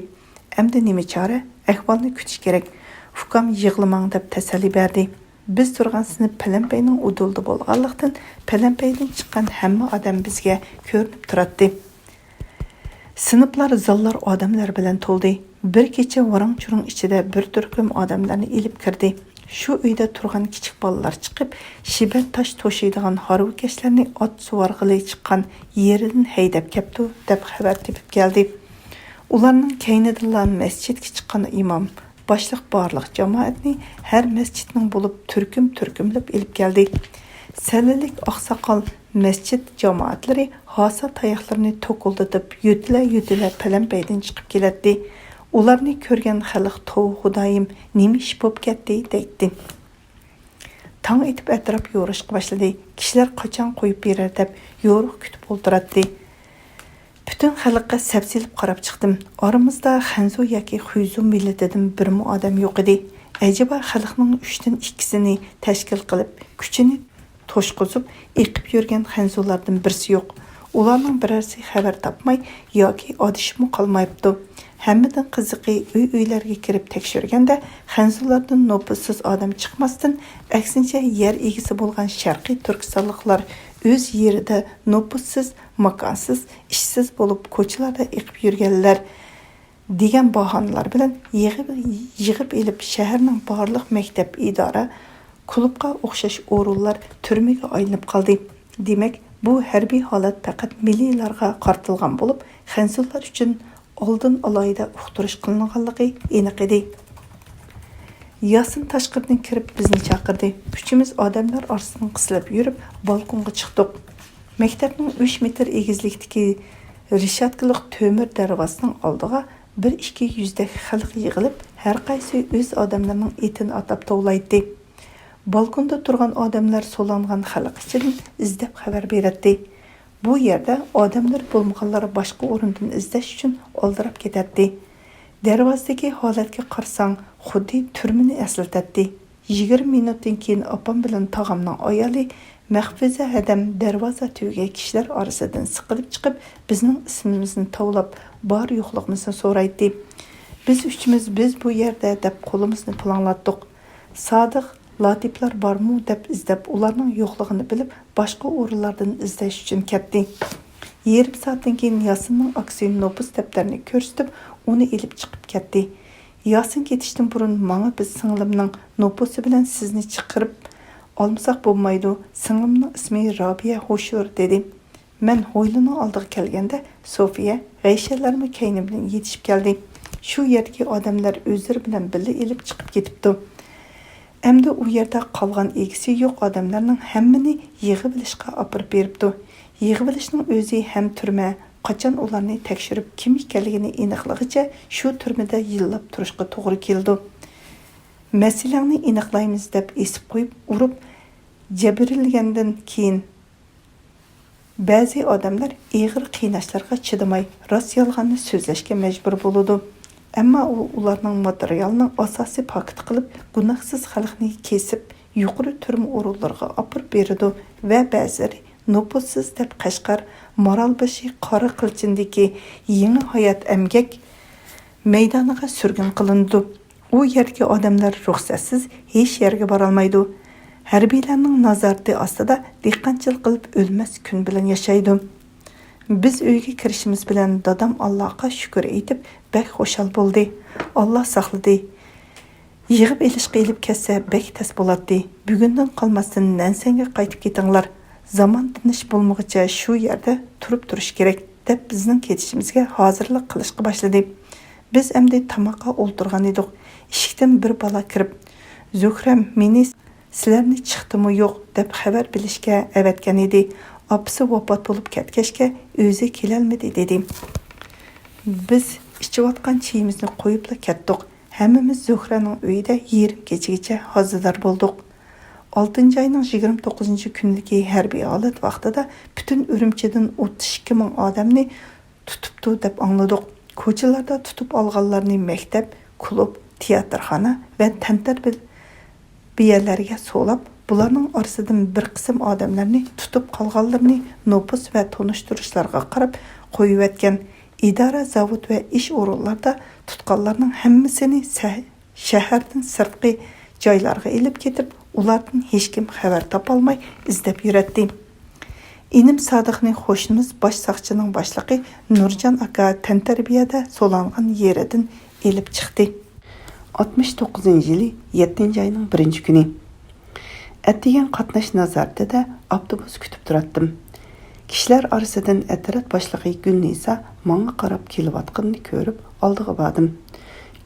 ئەمدى نېمە چارە؟ ئەھۋالنى كۈتۈش كېرەك. ئۇكام يىغلىماڭ دەپ تەسەللى بەردى. بىز تۇرغان سىنىپ پەلەمپەينىڭ ئۇدۇلىدا بولغانلىقتىن، پەلەمپەيدىن چىققان ھەممە ئادەم بىزگە كۆرۈنۈپ تۇراتتى. سىنىپلار، زاللار ئادەملەر بىلەن تولدى. بىر كېچە ۋاراڭ-چۇرۇڭ ئىچىدە بىر تۈركۈم ئادەملەرنى ئېلىپ كىردى. شۇ ئۆيدە تۇرغان كىچىك بالىلار چىقىپ، شىبەت تاش توشۇيدىغان ھارۋىكەشلەرنى ئات سۇۋارغىلى چىققان يېرىدىن ھەيدەپ كەپتۇ، دەپ خەۋەر تېپىپ كەلدى. ئۇلارنىڭ كەينىدىنلا مەسچىتكە چىققان ئىمام، باشلىق بارلىق جامائەتنى ھەر مەسچىتنىڭ بولۇپ تۈركۈم-تۈركۈملەپ ئېلىپ كەلدى. سەللىلىك ئاقساقال، مەسچىت جامائەتلىرى ھاسا تاياقلىرىنى توكۇلدىتىپ، يۆتىلە-يۆتىلە پەلەمپەيدىن چىقىپ كېلەتتى. ئۇلارنى كۆرگەن خەلق، توۋا خۇدايىم، نېمە ئىش بوپ كەتتى دەيتتى. تاڭ ئېتىپ ئەتراپ يورۇشقا باشلىدى. كىشىلەر قاچان قويۇپ بېرەر دەپ يورۇق كۈتۈپ ئولتۇراتتى. پۈتۈن خەلققە سەپسېلىپ قاراپ چىقتىم. ئارىمىزدا خەنزۇ ياكى خۇيزۇ مىللىتىدىن بىرمۇ ئادەم يوق ئىدى. ئەجەبا خەلقنىڭ ئۈچتىن ئىككىسىنى تەشكىل قىلىپ، كۈچىنى توشقۇزۇپ ئېقىپ يۈرگەن خەنزۇلاردىن بىرسى يوق. ئۇلارنىڭ بىرەرسى خەۋەر تاپماي ياكى ئادىشىپمۇ قالمايپتۇ. ھەممىدىن قىزىقى، ئۆي-ئۆيلەرگە كىرىپ تەكشۈرگەندە، خەنزۇلاردىن نوپۇسسىز ئادەم چىقماستىن، ئەكسىنچە، يەر ئىگىسى بولغان شەرقىي تۈركىستانلىقلار ئۆز يېرىدە نوپۇسسىز، ماكانسىز، ئىشسىز بولۇپ، كوچىلاردا ئېقىپ يۈرگەنلەر دېگەن باھانىلەر بىلەن يىغىپ، يىغىپ ئېلىپ، شەھەرنىڭ بارلىق مەكتەپ، ئىدارە، كۇلۇبقا ئوخشاش ئورۇنلار تۈرمىگە ئايلىنىپ قالدى. دېمەك، بۇ ھەربىي ھالەت پەقەت مىللىيلارغا قارىتىلغان بولۇپ، خەنزۇلار ئۈچۈن ئالدىن ئالاھىدە ئۇقتۇرۇش قىلىنغانلىقى ئېنىق ئىدى. ياسىن تاشقىرىدىن كىرىپ بىزنى چاقىردى. ئۈچىمىز ئادەملەر ئارىسىدىن قىستىلىپ يۈرۈپ، بالكونغا چىقتۇق. مەكتەپنىڭ ئۈچ مېتىر ئېگىزلىكتىكى رېشاتكىلىق تۆمۈر دەرۋازىسىنىڭ ئالدىغا بىر ئىككى يۈزدەك خەلق يىغىلىپ، ھەرقايسى ئۆز ئادەملىرىنىڭ ئېتىنى ئاتاپ توۋلايتتى. بالكوندا تۇرغان ئادەملەر سولانغان خەلق ئىچىدىن ئىزدەپ خەۋەر بېرەتتى. بۇ يەردە ئادەملىرى بولمىغانلار باشقا ئورۇندىن ئىزدەش ئۈچۈن ئالدىراپ كېتەتتى. دەرۋازىدىكى ھالەتكە قارىساڭ، خۇددى تۈرمىنى ئەسلىتەتتى. يىگىرمە مىنۇتتىن كېيىن ئاپام بىلەن تاغامنىڭ ئايالى مەخپىزە ھەدەم دەرۋازا تۈۋىگە كىشىلەر ئارىسىدىن سىقىلىپ چىقىپ، بىزنىڭ ئىسمىمىزنى توۋلاپ، بار يوقلۇقىمىزنى سورايتتى. بىز ئۈچىمىز «بىز بۇ يەردە» دەپ قولىمىزنى پۇلاڭلاتتۇق. سادىق، لاتىپلار بارمۇ دەپ ئىزدەپ، ئۇلارنىڭ يوقلۇقىنى بىلىپ، باشقا ئورۇنلاردىن ئىزدەش ئۈچۈن كەتتى. يېرىم سائەتتىن كېيىن ياسىننىڭ ئاكىسى نوپۇس دەپتەرنى كۆرسىتىپ، ئۇنى ئېلىپ چىقىپ كەتتى. ياسىن كېتىشتىن بۇرۇن ماڭا بىز سىڭلىمنىڭ نوپۇسى بىلەن سىزنى چىقىرىپ ئالمىساق بولمايدۇ، سىڭلىمنىڭ ئىسمى رابىيە ھوشۇر، دېدى. مەن ھويلىنىڭ ئالدىغا كەلگەندە، سوفىيە، غەيشەنلەرمۇ كەينىمدىن يېتىشىپ كەلدى. شۇ يەردىكى ئادەملەر ئۆزلىرى بىلەن بىللە ئېلىپ چىقىپ كېتىپتۇ. ئەمدى ئۇ يەردە قالغان ئىگىسى يوق ئادەملەرنىڭ ھەممىنى يىغىۋېلىشقا ئاپىرىپ بېرىپتۇ. يىغىۋېلىشنىڭ ئۆزى ھەم تۈرمە، قاچان ئۇلارنى تەكشۈرۈپ، كىم ئىكەنلىكىنى ئېنىقلىغىچە شۇ تۈرمىدە يىللاپ تۇرۇشقا توغرا كېلىدۇ. مەسىلەڭنى ئېنىقلايمىز دەپ ئېسىپ قويۇپ، ئۇرۇپ جەبىرلىگەندىن كېيىن، بەزى ئادەملەر ئېغىر قىيناشلارغا چىدىماي، راست-يالغاننى سۆزلەشكە مەجبۇر بولىدۇ. ئەمما ئۇ ئۇلارنىڭ ماتېرىيالنىڭ ئاساسىي پاكىتى قىلىپ، گۇناھسىز خەلقنى كېسىپ، يۇقىرى تۈرمە ئورۇنلىرىغا ئاپىرىپ بېرىدۇ ۋە بەزىلىرى نوپۇسسىز دەپ قەشقەر، مارالبېشى، قارا قىلچىندىكى يېڭى ھايات ئەمگەك مەيدانىغا سۈرگۈن قىلىنىدۇ. ئۇ يەردىكى ئادەملەر رۇخسەتسىز ھېچ يەرگە بارالمايدۇ. ھەربىيلەرنىڭ نازارىتى ئاستىدا دېھقانچىلىق قىلىپ ئۆلمەس كۈن بىلەن ياشايدۇ. بىز ئۆيگە كىرىشىمىز بىلەن دادام ئاللاغا شۈكۈر ئېيتىپ بەك خۇشال بولدى. ئاللا ساقلىدى. يىغىپ ئېلىشقا ئېلىپ كەتسە بەك تەس بولاتتى. بۈگۈندىن قالماستىن نەنسەنگە قايتىپ كېتىڭلار. زامان تىنچ بولمىغۇچە شۇ يەردە تۇرۇپ تۇرۇش كېرەك، دەپ بىزنىڭ كېتىشىمىزگە ھازىرلىق قىلىشقا باشلىدى. بىز ئەمدى تاماققا ئولتۇرغان ئىدۇق. ئىشىكتىن بىر بالا كىرىپ، زۆھرەم مېنى سىلەرنى چىقتىمۇ يوق دەپ خەۋەر بېرىشكە ئەۋەتكەن ئىدى. ئاپىسى ۋاپات بولۇپ كەتكەچكە ئۆزى كېلەلمىدى، دېدى. بىز ئىچىۋاتقان چېيىمىزنى قويۇپلا كەتتۇق. ھەممىمىز زۆھرەنىڭ ئۆيىدە يېرىم كېچىگىچە ھازىدار بولدۇق. ئالتىنچى ئاينىڭ يىگىرمە توققۇزىنچى كۈنىدىكى ھەربىي ھالەت ۋاقتىدا پۈتۈن ئۈرۈمچىدىن ئوتتۇز ئىككى مىڭ ئادەمنى تۇتۇپتۇ دەپ ئاڭلىدۇق. كوچىلاردا تۇتۇپ ئالغانلارنى مەكتەپ، كۇلۇب، تىياتىرخانا ۋە تەنتەربىيەلەرگە سولاپ، بۇلارنىڭ ئارىسىدىن بىر قىسىم ئادەملەرنى تۇتۇپ قالغانلىرىنى نوپۇس ۋە تونۇشتۇرۇشلارغا قاراپ قويۇۋەتكەن. ئىدارە، زاۋۇت ۋە ئىش ئورۇنلاردا تۇتقانلارنىڭ ھەممىسىنى سەھ-، شەھەردىن سىرتقى جايلارغا ئېلىپ كېتىپ، ئۇلاردىن ھېچكىم خەۋەر تاپالماي ئىزدەپ يۈرەتتى. ئىنىم سادىقنى قوشنىمىز باش ساقچىنىڭ باشلىقى نۇرجان ئاكا تەنتەربىيەدە سولانغان يېرىدىن ئېلىپ چىقتى. ئاتمىش توققۇزىنچى يىلى يەتتىنچى ئاينىڭ بىرىنچى كۈنى. ئەتىگەن قاتناش نازارىتىدە ئاپتوبۇس كۈتۈپ تۇراتتىم. كىشىلەر ئارىسىدىن ئەترەت باشلىقى گۈلنىسا ماڭا قاراپ كېلىۋاتقىنىنى كۆرۈپ، ئالدىغا باردىم.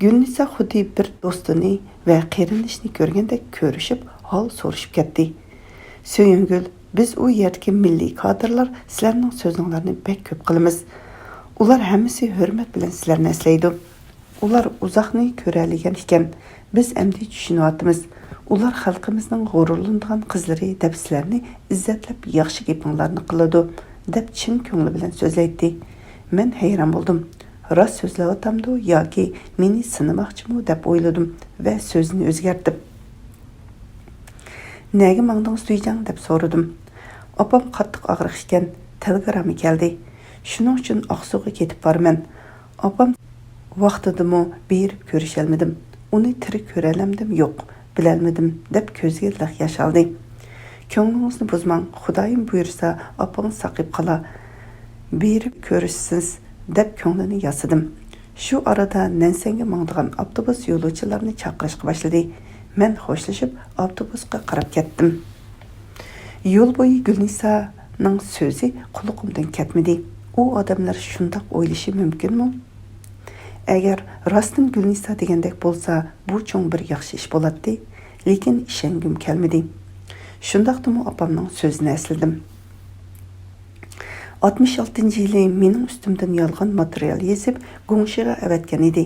گۈلنىسا خۇددى بىر دوستىنى ۋە قېرىندىشىنى كۆرگەندەك كۆرۈشۈپ، ھال سورىشىپ كەتتى. سۆيۈمگۈل، بىز ئۇ يەردىكى مىللىي كادىرلار سىلەرنىڭ سۆزۈڭلارنى بەك كۆپ قىلىمىز. ئۇلار ھەممىسى ھۆرمەت بىلەن سىلەرنى ئەسلەيدۇ. ئۇلار ئۇزاقنى كۆرەلىگەن ئىكەن. بىز ئەمدى چۈشىنىۋاتىمىز. ئۇلار خەلقىمىزنىڭ غۇرۇرلىنىدىغان قىزلىرى دەپ سىلەرنى ئىززەتلەپ ياخشى گېپىڭلارنى قىلىدۇ، دەپ چىن كۆڭلى بىلەن سۆزلەيتتى. مەن ھەيران بولدۇم. راست سۆزلەۋاتامدۇ ياكى مېنى سىنىماقچىمۇ دەپ ئويلىدىم ۋە سۆزىنى ئۆزگەرتىپ، نەگە ماڭدىڭ سۈيجاڭ؟ دەپ سورىدىم. ئاپام قاتتىق ئاغرىق ئىكەن، تېلېگرامما كەلدى. شۇنىڭ ئۈچۈن ئاقسۇغا كېتىپ بارىمەن. ئاپام ۋاقتىدىمۇ بېرىپ كۆرۈشەلمىدىم. ئۇنى تىرىك كۆرەلەمدىم؟ يوق، بىلەلمىدىم، دەپ كۆزىگە لىق ياش ئالدى. كۆڭلىڭىزنى بۇزماڭ، خۇدايىم بۇيرۇسا ئاپىڭىز ساقىيىپ قالا. بېرىپ كۆرۈشىسىز، دەپ كۆڭلىنى ياسىدىم. شۇ ئارىدا نەنسەنگە ماڭىدىغان ئاپتوبۇس يولۇچىلارنى چاقىرىشقا باشلىدى. مەن خوشلىشىپ ئاپتوبۇسقا قاراپ كەتتىم. يول بويى گۈلنىسانىڭ سۆزى قۇلىقىمدىن كەتمىدى. ئۇ ئادەملەر شۇنداق ئويلىشى مۇمكىنمۇ؟ ئەگەر راستتىن گۈلنىسا دېگەندەك بولسا، بۇ چوڭ بىر ياخشى ئىش بولاتتى. لېكىن ئىشەنگۈم كەلمىدى. شۇنداقتىمۇ ئاپامنىڭ سۆزىنى ئەسلىدىم. ئاتمىش ئالتىنچى يىلى مېنىڭ ئۈستۈمدىن يالغان ماتېرىيال يېزىپ، گۇڭشىغا ئەۋەتكەن ئىدى.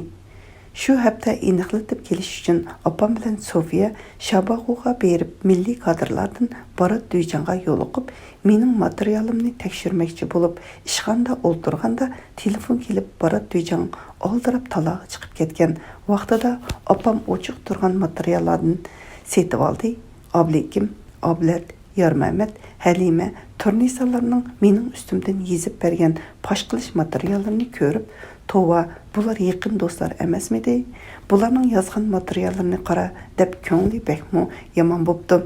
شۇ ھەپتە ئېنىقلىتىپ كېلىش ئۈچۈن ئاپام بىلەن سوفىيە شاباغۇغا بېرىپ، مىللىي كادىرلاردىن بارات دۈيجاڭغا يولۇقۇپ، مېنىڭ ماتېرىيالىمنى تەكشۈرمەكچى بولۇپ، ئىشخانىدا ئولتۇرغاندا تېلېفون كېلىپ، بارات دۈيجاڭ ئالدىراپ تالاغا چىقىپ كەتكەن ۋاقتىدا ئاپام ئوچۇق تۇرغان ماتېرىياللاردىن سېتىۋالدى. ئابلىكىم، ئابلەت، يارمەمەت، ھەلىمە، تۇرنىسالارنىڭ مېنىڭ ئۈستۈمدىن يېزىپ بەرگەن پاش قىلىش ماتېرىياللىرىنى كۆرۈپ، توۋا، بۇلار يېقىن دوستلار ئەمەسمىدى؟ بۇلارنىڭ يازغان ماتېرىياللىرىنى قارا، دەپ كۆڭلى بەكمۇ يامان بوپتۇ.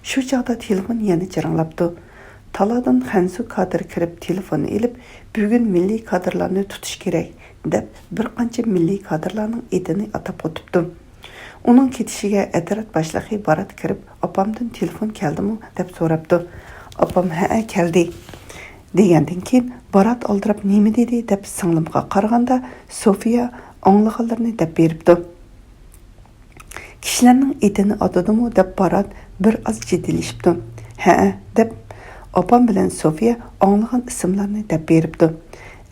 شۇ چاغدا تېلېفون يەنە جىرىڭلاپتۇ. تالادىن خەنزۇ كادىر كىرىپ تېلېفوننى ئېلىپ، بۈگۈن مىللىي كادىرلارنى تۇتۇش كېرەك، دەپ بىر قانچە مىللىي كادىرلارنىڭ ئېتىنى ئاتاپ ئۆتۈپتۇ. ئۇنىڭ كېتىشىگە ئەترەت باشلىقى بارات كىرىپ، ئاپامدىن تېلېفون كەلدىمۇ؟ دەپ سوراپتۇ. ئاپام ھەئە كەلدى، دېگەندىن كېيىن، بارات ئالدىراپ نېمە دېدى؟ دەپ سىڭلىمغا قارىغاندا، سوفىيە ئاڭلىغانلىرىنى دەپ بېرىپتۇ. كىشىلەرنىڭ ئېتىنى ئاتىدىمۇ؟ دەپ بارات بىر ئاز جىددىيلىشىپتۇ. ھەئە، دەپ ئاپام بىلەن سوفىيە ئاڭلىغان ئىسىملارنى دەپ بېرىپتۇ.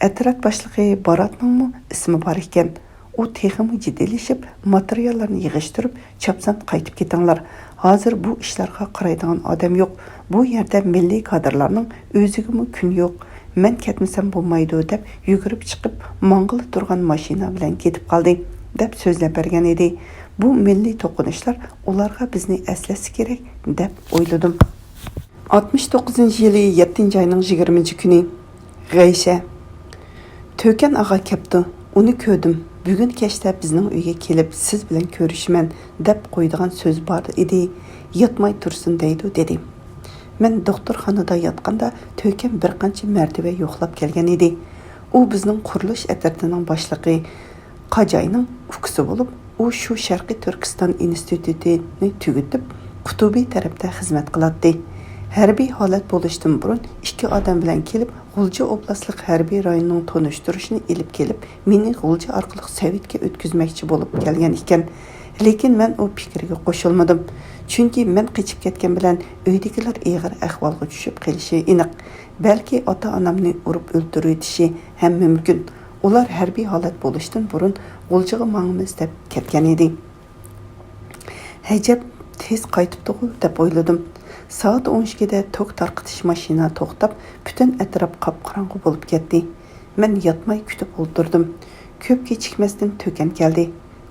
ئەترەت باشلىقى باراتنىڭمۇ ئىسمى بار ئىكەن. ئۇ تېخىمۇ جىددىيلىشىپ، ماتېرىياللارنى يىغىشتۇرۇپ، چاپسان قايتىپ كېتىڭلار. ھازىر بۇ ئىشلارغا قارايدىغان ئادەم يوق. بۇ يەردە مىللىي كادىرلارنىڭ ئۆزىگىمۇ كۈنى يوق. مەن كەتمىسەم بولمايدۇ، دەپ يۈگۈرۈپ چىقىپ، ماڭغىلى تۇرغان ماشىنا بىلەن كېتىپ قالدى، دەپ سۆزلەپ بەرگەن ئىدى. بۇ مىللىي توقۇنۇشلار ئۇلارغا بىزنى ئەسلەتسە كېرەك، دەپ ئويلىدىم. ئاتمىش توققۇزىنچى يىلى يەتتىنچى ئاينىڭ يىگىرمىنچى كۈنى. غەيشە. تۆكەن ئاغا كەپتۇ. ئۇنى كۆردۈم. بۈگۈن كەچتە بىزنىڭ ئۆيگە كېلىپ، سىز بىلەن كۆرۈشىمەن، دەپ قويىدىغان سۆزى بار ئىدى. ياتماي تۇرسۇن دەيدۇ، دېدى. مەن دوختۇرخانىدا ياتقاندا تۆكەن بىر قانچە مەرتىۋە يوقلاپ كەلگەن ئىدى. ئۇ بىزنىڭ قۇرۇلۇش ئەترىتىنىڭ باشلىقى قاجاينىڭ ئۇكىسى بولۇپ، ئۇ شۇ شەرقىي تۈركىستان ئىنستىتۇتىنى تۈگىتىپ، قۇتۇبى تەرەپتە خىزمەت قىلاتتى. ھەربىي ھالەت بولۇشتىن بۇرۇن ئىككى ئادەم بىلەن كېلىپ، غۇلجا ئوبلاستلىق ھەربىي رايونىنىڭ تونۇشتۇرۇشىنى ئېلىپ كېلىپ، مېنى غۇلجا ئارقىلىق سوۋېتكە ئۆتكۈزمەكچى بولۇپ كەلگەن ئىكەن. لېكىن مەن ئۇ پىكىرگە قوشۇلمىدىم. چۈنكى مەن قېچىپ كەتكەن بىلەن ئۆيدىكىلەر ئېغىر ئەھۋالغا چۈشۈپ قېلىشى ئېنىق. بەلكى ئاتا-ئانامنى ئۇرۇپ ئۆلتۈرۈۋېتىشى ھەم مۇمكىن. ئۇلار ھەربىي ھالەت بولۇشتىن بۇرۇن غۇلجىغا ماڭىمىز دەپ كەتكەن ئىدى. ھەجەپ، تېز قايتىپتىغۇ دەپ ئويلىدىم. سائەت ئون ئىككىدە توك تارقىتىش ماشىنا توختاپ، پۈتۈن ئەتراپ قاپقاراڭغۇ بولۇپ كەتتى. مەن ياتماي كۈتۈپ ئولتۇردۇم. كۆپ كېچىكمەستىن تۆكەن كەلدى.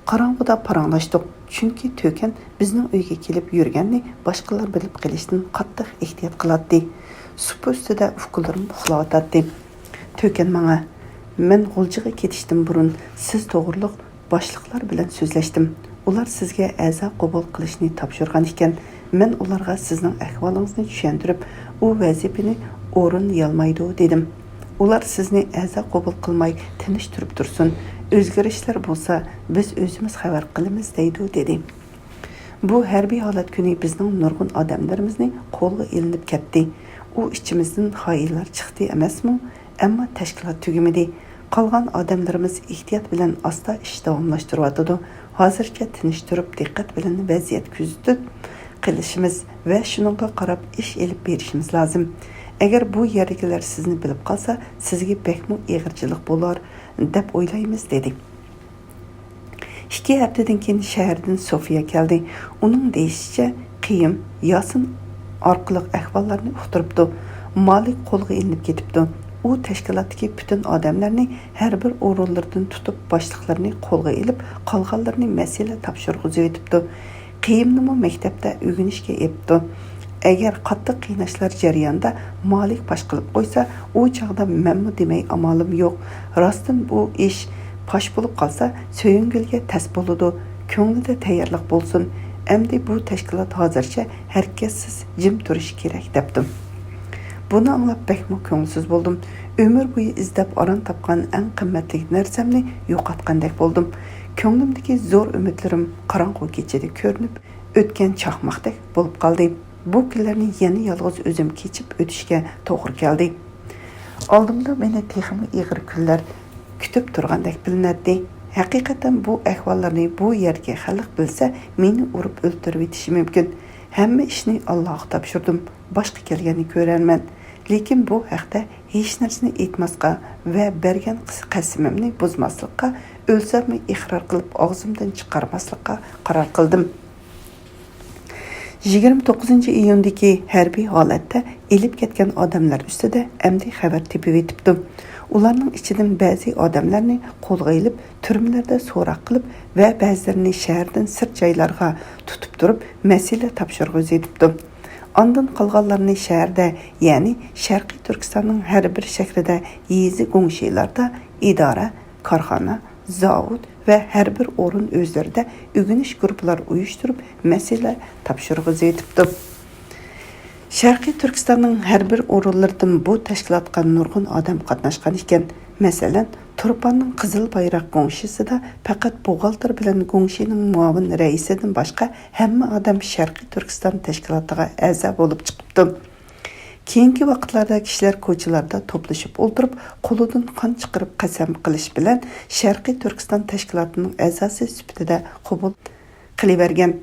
قاراڭغۇدا پاراڭلاشتۇق، چۈنكى تۆكەن بىزنىڭ ئۆيگە كېلىپ يۈرگەننى باشقىلار بىلىپ قېلىشتىن قاتتىق ئېھتىيات قىلاتتى. سۇپا ئۈستىدە ئۇكىلىرىم ئۇخلاۋاتاتتى. تۆكەن ماڭا، مەن غۇلجىغا كېتىشتىن بۇرۇن سىز توغرۇلۇق باشلىقلار بىلەن سۆزلەشتىم. ئۇلار سىزگە ئەزا قوبۇل قىلىشنى تاپشۇرغان ئىكەن. مەن ئۇلارغا سىزنىڭ ئەھۋالىڭىزنى چۈشەندۈرۈپ، ئۇ ۋەزىپىنى ئورۇنلىيالمايدۇ، دېدىم. ئۇلار سىزنى ئەزا قوبۇل قىلماي تىنچ تۇرۇپ تۇرسۇن، ئۆزگىرىشلەر بولسا بىز ئۆزىمىز خەۋەر قىلىمىز، دەيدۇ، دېدى. بۇ ھەربىي ھالەت كۈنى بىزنىڭ نۇرغۇن ئادەملىرىمىزنى قولغا ئېلىنىپ كەتتى. ئۇ ئىچىمىزدىن خائىنلار چىقتى ئەمەسمۇ؟ ئەمما تەشكىلات تۈگىمىدى. قالغان ئادەملىرىمىز ئېھتىيات بىلەن ئاستا ئىش داۋاملاشتۇرۇۋاتىدۇ. ھازىرچە تىنچ تۇرۇپ، دىققەت بىلەن ۋەزىيەت كۆزىتىپ قېلىشىمىز ۋە شۇنىڭغا قاراپ ئىش ئېلىپ بېرىشىمىز لازىم. ئەگەر بۇ يەردىكىلەر سىزنى بىلىپ قالسا، سىزگە بەكمۇ ئېغىرچىلىق بولار، دەپ ئويلايمىز، دېدى. ئىككى ھەپتىدىن كېيىن شەھەردىن سوفىيا كەلدى. ئۇنىڭ دېيىشىچە، قېيىم ياسىن ئارقىلىق ئەھۋاللارنى ئۇقتۇرۇپتۇ. مالىك قولغا ئېلىنىپ كېتىپتۇ. ئۇ تەشكىلاتتىكى پۈتۈن ئادەملەرنى ھەر بىر ئورۇنلىرىدىن تۇتۇپ، باشلىقلىرىنى قولغا ئېلىپ، قالغانلىرىنى مەسىلە تاپشۇرغۇزۇۋېتىپتۇ. قېيىمنىمۇ مەكتەپتە ئۆگىنىشكە ئېپتۇ. ئەگەر قاتتىق قىيناشلار جەريانىدا مالىك پاش قىلىپ قويسا، ئۇ چاغدا مەنمۇ دېمەي ئامالىم يوق. راستتىن بۇ ئىش پاش بولۇپ قالسا، سۆيۈنگۈلگە تەس بولىدۇ. كۆڭلىدە تەييارلىق بولسۇن. ئەمدى بۇ تەشكىلات ھازىرچە ھەرىكەتسىز جىم تۇرۇشى كېرەك، دەپتۇ. بۇنى ئاڭلاپ بەكمۇ كۆڭۈلسىز بولدۇم. ئۆمۈر بويى ئىزدەپ ئاران تاپقان ئەڭ قىممەتلىك نەرسەمنى يوقاتقاندەك بولدۇم. كۆڭلۈمدىكى زور ئۈمىدلىرىم قاراڭغۇ كېچىدە كۆرۈنۈپ، ئۆتكەن چاقماقتەك بولۇپ قالدى. بۇ كۈنلەرنى يەنە يالغۇز ئۆزۈم كېچىپ ئۆتۈشكە توغرا كەلدى. ئالدىمدا مېنى تېخىمۇ ئېغىر كۈنلەر كۈتۈپ تۇرغاندەك بىلىنەتتى. ھەقىقەتەن بۇ ئەھۋاللارنى بۇ يەردىكى خەلق بىلسە، مېنى ئۇرۇپ ئۆلتۈرۈۋېتىشى مۇمكىن. ھەممە ئىشنى ئاللاغا تاپشۇردۇم. باشقا كەلگەننى كۆرەرمەن. لېكىن بۇ ھەقتە ھېچ نەرسىنى ئېيتماسقا ۋە بەرگەن قەسىمىمنى بۇزماسلىققا، ئۆلسەممۇ ئىقرار قىلىپ ئاغزىمدىن چىقارماسلىققا قارار قىلدىم. يىگىرمە توققۇزىنچى ئىيۇندىكى ھەربىي ھالەتتە ئېلىپ كەتكەن ئادەملەر ئۈستىدە ئەمدى خەۋەر تېپىۋېتىپتۇ. ئۇلارنىڭ ئىچىدىن بەزى ئادەملەرنى قولغا ئېلىپ، تۈرمىلەردە سوراق قىلىپ ۋە بەزىلىرىنى شەھەردىن سىرت جايلارغا تۇتۇپ تۇرۇپ، مەسىلە تاپشۇرغۇزۇۋېتىپتۇ. ئاندىن قالغانلىرىنى شەھەردە، يەنى شەرقىي تۈركىستاننىڭ ھەر بىر شەھىرىدە، يېزا گۇڭشىلاردا، ئىدارە، كارخانا، زاۋۇت ۋە ھەر بىر ئورۇن ئۆزلىرىدە ئۆگىنىش گۇرۇپپىلار ئۇيۇشتۇرۇپ، مەسىلە تاپشۇرغۇزۇۋېتىپتۇ. شەرقىي تۈركىستاننىڭ ھەر بىر ئورۇنلىرىدىن بۇ تەشكىلاتقا نۇرغۇن ئادەم قاتناشقان ئىكەن. مەسىلەن، تۇرپاننىڭ قىزىل بايراق گۇڭشىسىدا پەقەت بوغالتىر بىلەن گۇڭشىنىڭ مۇئاۋىن رەئىسىدىن باشقا ھەممە ئادەم شەرقىي تۈركىستان تەشكىلاتىغا ئەزا بولۇپ چىقىپتۇ. كېيىنكى ۋاقىتلاردا كىشىلەر كوچىلاردا توپلىشىپ ئولتۇرۇپ، قولىدىن قان چىقىرىپ قەسەم قىلىش بىلەن شەرقىي تۈركىستان تەشكىلاتىنىڭ ئەزاسى سۈپىتىدە قوبۇل قىلىۋەرگەن.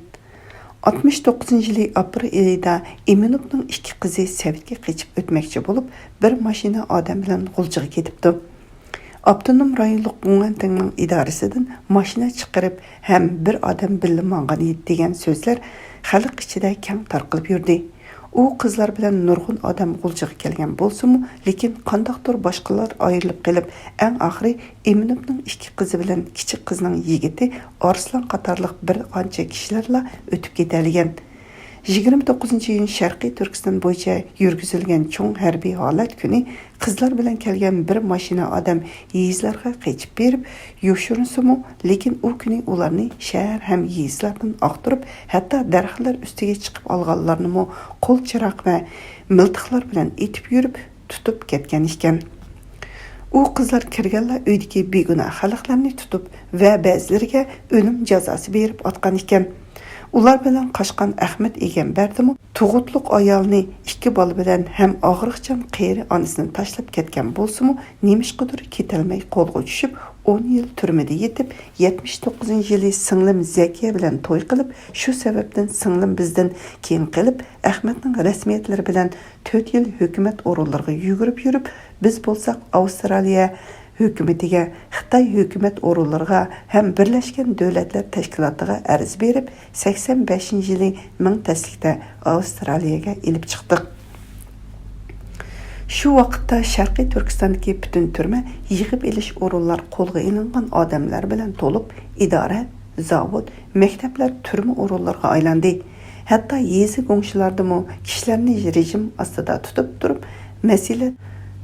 ئاتمىش توققۇزىنچى يىلى ئاپرېل ئېيىدا ئىمىنوفنىڭ ئىككى قىزى سەۋدگە قېچىپ ئۆتمەكچى بولۇپ، بىر ماشىنا ئادەم بىلەن غۇلجىغا كېتىپتۇ. ئاپتونوم رايونلۇق گۇڭئەنتىڭنىڭ ئىدارىسىدىن ماشىنا چىقىرىپ ھەم بىر ئادەم بىللە ماڭغان ئىدى دېگەن سۆزلەر خەلق ئىچىدە كەڭ تارقىلىپ يۈردى. ئۇ قىزلار بىلەن نۇرغۇن ئادەم غۇلجىغا كەلگەن بولسىمۇ، لېكىن قانداقتۇر باشقىلار ئايرىلىپ قېلىپ، ئەڭ ئاخىرى ئىمىنوفنىڭ ئىككى قىزى بىلەن كىچىك قىزنىڭ يىگىتى ئارسلان قاتارلىق بىر قانچە كىشىلەرلا ئۆتۈپ كېتەلىگەن. يىگىرمە توققۇزىنچى ئىيۇن شەرقىي تۈركىستان بويىچە يۈرگۈزۈلگەن چوڭ ھەربىي ھالەت كۈنى قىزلار بىلەن كەلگەن بىر ماشىنا ئادەم يېزىلارغا قېچىپ بېرىپ يوشۇرۇنسىمۇ، لېكىن ئۇ كۈنى ئۇلارنى شەھەر ھەم يېزىلاردىن ئاختۇرۇپ، ھەتتا دەرەخلەر ئۈستىگە چىقىپ ئالغانلارنىمۇ قول چىراغ ۋە مىلتىقلار بىلەن ئېتىپ يۈرۈپ، تۇتۇپ كەتكەن ئىكەن. ئۇ قىزلار كىرگەنلا ئۆيدىكى بىگۇناھ خەلقلەرنى تۇتۇپ ۋە بەزىلىرىگە ئۆلۈم جازاسى بېرىپ ئاتقان ئىكەن. ئۇلار بىلەن قاچقان ئەخمەت ئېگەمبەردىمۇ تۇغۇتلۇق ئايالنى، ئىككى بالا بىلەن ھەم ئاغرىقچان قېرى ئانىسىنى تاشلاپ كەتكەن بولسىمۇ، نېمىشقىدۇر كېتەلمەي قولغا چۈشۈپ، ئون يىل تۈرمىدە يېتىپ، يەتمىش توققۇزىنچى يىلى سىڭلىم زەكىيە بىلەن توي قىلىپ، شۇ سەۋەبتىن سىڭلىم بىزدىن كېيىن قېلىپ، ئەخمەتنىڭ رەسمىيەتلىرى بىلەن تۆت يىل ھۆكۈمەت ئورۇنلىرىغا يۈگۈرۈپ يۈرۈپ، بىز بولساق ئاۋسترالىيە ھۆكۈمىتىگە، خىتاي ھۆكۈمەت ئورۇنلىرىغا ھەم بىرلەشكەن دۆلەتلەر تەشكىلاتىغا ئەرز بېرىپ، سەكسەن بەشىنچى يىلى مىڭ تەسلىكتە ئاۋسترالىيەگە ئېلىپ چىقتۇق. شۇ ۋاقىتتا شەرقىي تۈركىستاندىكى پۈتۈن تۈرمە، يىغىپ ئېلىش ئورۇنلار قولغا ئېلىنغان ئادەملەر بىلەن تولۇپ، ئىدارە، زاۋۇت، مەكتەپلەر تۈرمە ئورۇنلىرىغا ئايلاندى. ھەتتا يېزا گۇڭشىلاردىمۇ كىشىلەرنى رېجىم ئاستىدا تۇتۇپ تۇرۇپ، مەسىلە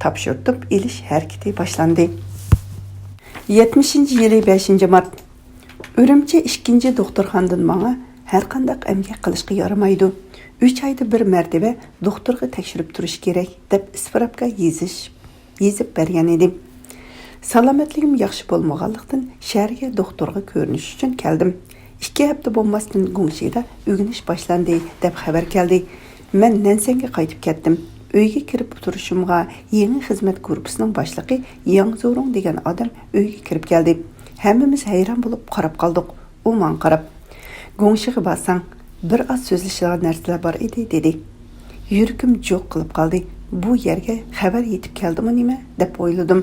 تاپشۇرتۇپ ئېلىش ھەرىكىتى باشلاندى. يەتمىشىنچى يىلى بەشىنچى مارت. ئۈرۈمچى ئىككىنچى دوختۇرخانىدىن ماڭا ھەرقانداق ئەمگەك قىلىشقا يارىمايدۇ. ئۈچ ئايدا بىر مەرتىۋە دوختۇرغا تەكشۈرۈپ تۇرۇش كېرەك، دەپ ئىسپىراپكا يېزىش، يېزىپ بەرگەن ئىدىم. سالامەتلىكىم ياخشى بولمىغانلىقتىن، شەھەرگە دوختۇرغا كۆرۈنۈش ئۈچۈن كەلدىم. ئىككى ھەپتە بولماستىن گۇڭشىدا ئۆگىنىش باشلاندى، دەپ خەۋەر كەلدى. مەن نەنسەنگە قايتىپ كەتتىم. ئۆيگە كىرىپ تۇرۇشۇمغا يېڭى خىزمەت گۇرۇپپىسىنىڭ باشلىقى ياڭ زورۇڭ دېگەن ئادەم ئۆيگە كىرىپ كەلدى. ھەممىمىز ھەيران بولۇپ قاراپ قالدۇق. ئۇ ماڭا قاراپ، گۇڭشىغا بارساڭ، بىر ئاز سۆزلىشىدىغان نەرسىلەر بار ئىدى، دېدى. يۈرىكىم جوق قىلىپ قالدى. بۇ يەرگە خەۋەر يېتىپ كەلدىمۇ نېمە، دەپ ئويلىدىم.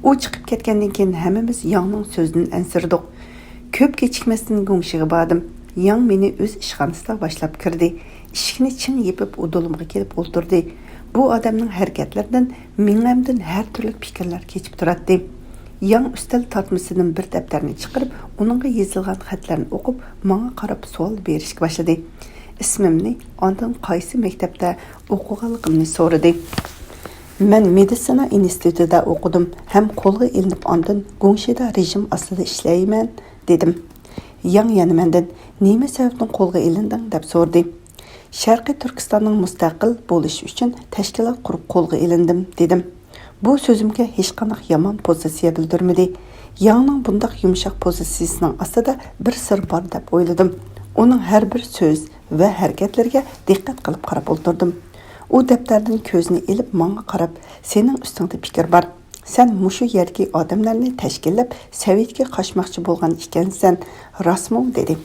ئۇ چىقىپ كەتكەندىن كېيىن ھەممىمىز ياڭنىڭ سۆزىدىن ئەنسىرىدۇق. كۆپ كېچىكمەستىن گۇڭشىغا باردىم. ياڭ مېنى ئۆز ئىشخانىسىدا باشلاپ كىردى. ئىشىكنى چىڭ يېپىپ، ئۇدۇلۇمغا كېلىپ ئولتۇردى. بۇ ئادەمنىڭ ھەرىكەتلىرىدىن مېڭەمدىن ھەر تۈرلۈك پىكىرلەر كېچىپ تۇراتتى. ياڭ ئۈستەل تارتمىسىدىن بىر دەپتەرنى چىقىرىپ، ئۇنىڭغا يېزىلغان خەتلەرنى ئوقۇپ، ماڭا قاراپ سوئال بېرىشكە باشلىدى. ئىسمىمنى، ئاندىن قايسى مەكتەپتە ئوقۇغانلىقىمنى سورىدى. مەن مېدىتسىنا ئىنستىتۇتىدا ئوقۇدۇم ھەم قولغا ئېلىنىپ، ئاندىن گۇڭشىدا رېجىم ئاستىدا ئىشلەيمەن، دېدىم. ياڭ يەنە مەندىن، نېمە سەۋەبتىن قولغا ئېلىندىڭ؟ دەپ سورىدى. شەرقىي تۈركىستاننىڭ مۇستەقىل بولۇشى ئۈچۈن تەشكىلات قۇرۇپ قولغا ئېلىندىم، دېدىم. بۇ سۆزۈمگە ھېچقانداق يامان پوزىتسىيە بىلدۈرمىدى. ياڭنىڭ بۇنداق يۇمشاق پوزىتسىيىسىنىڭ ئاستىدا بىر سىر بار دەپ ئويلىدىم. ئۇنىڭ ھەر بىر سۆز ۋە ھەرىكەتلىرىگە دىققەت قىلىپ قاراپ ئولتۇردۇم. ئۇ دەپتەردىن كۆزىنى ئېلىپ ماڭا قاراپ، سېنىڭ ئۈستۈڭدە پىكىر بار. سەن مۇشۇ يەردىكى ئادەملەرنى تەشكىللەپ، سوۋېتكە قاچماقچى بولغان ئىكەنسەن، راستمۇ؟ دېدى.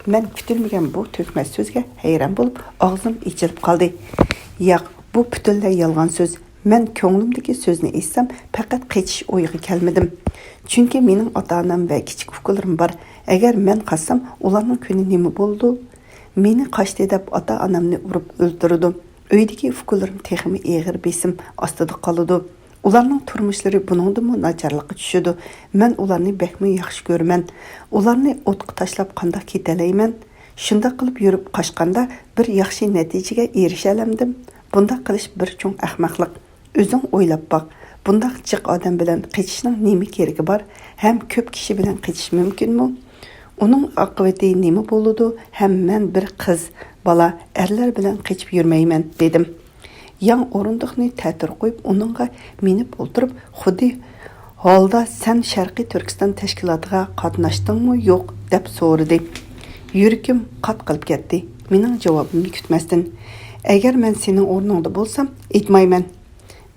مەن كۈتۈلمىگەن بۇ تۆكمە سۆزگە ھەيران بولۇپ، ئاغزىم ئېچىلىپ قالدى. ياق، بۇ پۈتۈنلەي يالغان سۆز. مەن كۆڭلۈمدىكى سۆزنى ئېيتسام، پەقەت قېچىش ئويىغا كەلمىدىم. چۈنكى مېنىڭ ئاتا-ئانام ۋە كىچىك ئۇكىلىرىم بار. ئەگەر مەن قاچسام، ئۇلارنىڭ كۈنى نېمە بولىدۇ؟ مېنى قاچتى دەپ ئاتا-ئانامنى ئۇرۇپ ئۆلتۈرىدۇ. ئۆيدىكى ئۇكىلىرىم تېخىمۇ ئېغىر بېسىم ئاستىدا قالىدۇ. ئۇلارنىڭ تۇرمۇشلىرى بۇنىڭدىنمۇ ناچارلىققا چۈشىدۇ. مەن ئۇلارنى بەكمۇ ياخشى كۆرىمەن. ئۇلارنى ئوتقا تاشلاپ قانداق كېتەلەيمەن؟ شۇنداق قىلىپ يۈرۈپ قاچقاندا بىر ياخشى نەتىجىگە ئېرىشەلەمدىم؟ بۇنداق قىلىش بىر چوڭ ئەخمەقلىق. ئۆزۈڭ ئويلاپ باق. بۇنداق جىق ئادەم بىلەن قېچىشنىڭ نېمە كېرىكى بار؟ ھەم كۆپ كىشى بىلەن قېچىش مۇمكىنمۇ؟ ئۇنىڭ ئاقىۋىتى نېمە بولىدۇ؟ ھەم مەن بىر قىز بالا ئەرلەر بىلەن قېچىپ يۈرمەيمەن، دېدىم. ياڭ ئورۇندۇقنى تەتۈر قويۇپ، ئۇنىڭغا مىنىپ ئولتۇرۇپ، خۇددى ھالدا سەن شەرقىي تۈركىستان تەشكىلاتىغا قاتناشتىڭمۇ يوق دەپ سورىدى. يۈرىكىم قات قىلىپ كەتتى. مېنىڭ جاۋابىمنى كۈتمەستىن، ئەگەر مەن سېنىڭ ئورنۇڭدا بولسام، ئېيتمايمەن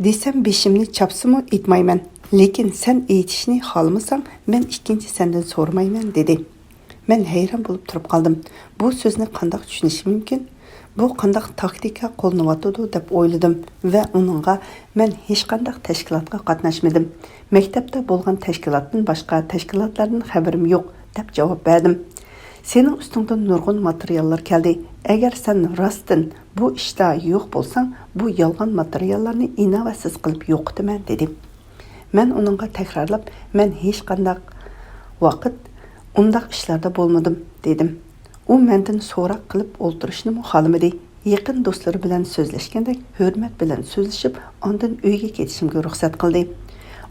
دېسەم، بېشىمنى چاپسىمۇ ئېيتمايمەن. لېكىن سەن ئېيتىشنى خالىمىساڭ، مەن ئىككىنچى سەندىن سورىمايمەن، دېدى. مەن ھەيران بولۇپ تۇرۇپ قالدىم. بۇ سۆزنى قانداق چۈشىنىشى مۇمكىن؟ بۇ قانداق تاكتىكا قوللىنىۋاتىدۇ دەپ ئويلىدىم ۋە ئۇنىڭغا، مەن ھېچقانداق تەشكىلاتقا قاتناشمىدىم. مەكتەپتە بولغان تەشكىلاتتىن باشقا تەشكىلاتلاردىن خەۋىرىم يوق، دەپ جاۋاب بەردىم. سېنىڭ ئۈستۈڭدىن نۇرغۇن ماتېرىياللار كەلدى. ئەگەر سەن راستتىن بۇ ئىشتا يوق بولساڭ، بۇ يالغان ماتېرىياللارنى ئىناۋەتسىز قىلىپ يوقىتىمەن، دېدى. مەن ئۇنىڭغا تەكرارلاپ، مەن ھېچقانداق ۋاقىت ئۇنداق ئىشلاردا بولمىدىم، دېدىم. ئۇ مەندىن سوراق قىلىپ ئولتۇرۇشنىمۇ خالىمىدى. يېقىن دوستلىرى بىلەن سۆزلەشكەندەك ھۆرمەت بىلەن سۆزلىشىپ، ئاندىن ئۆيگە كېتىشىمگە رۇخسەت قىلدى.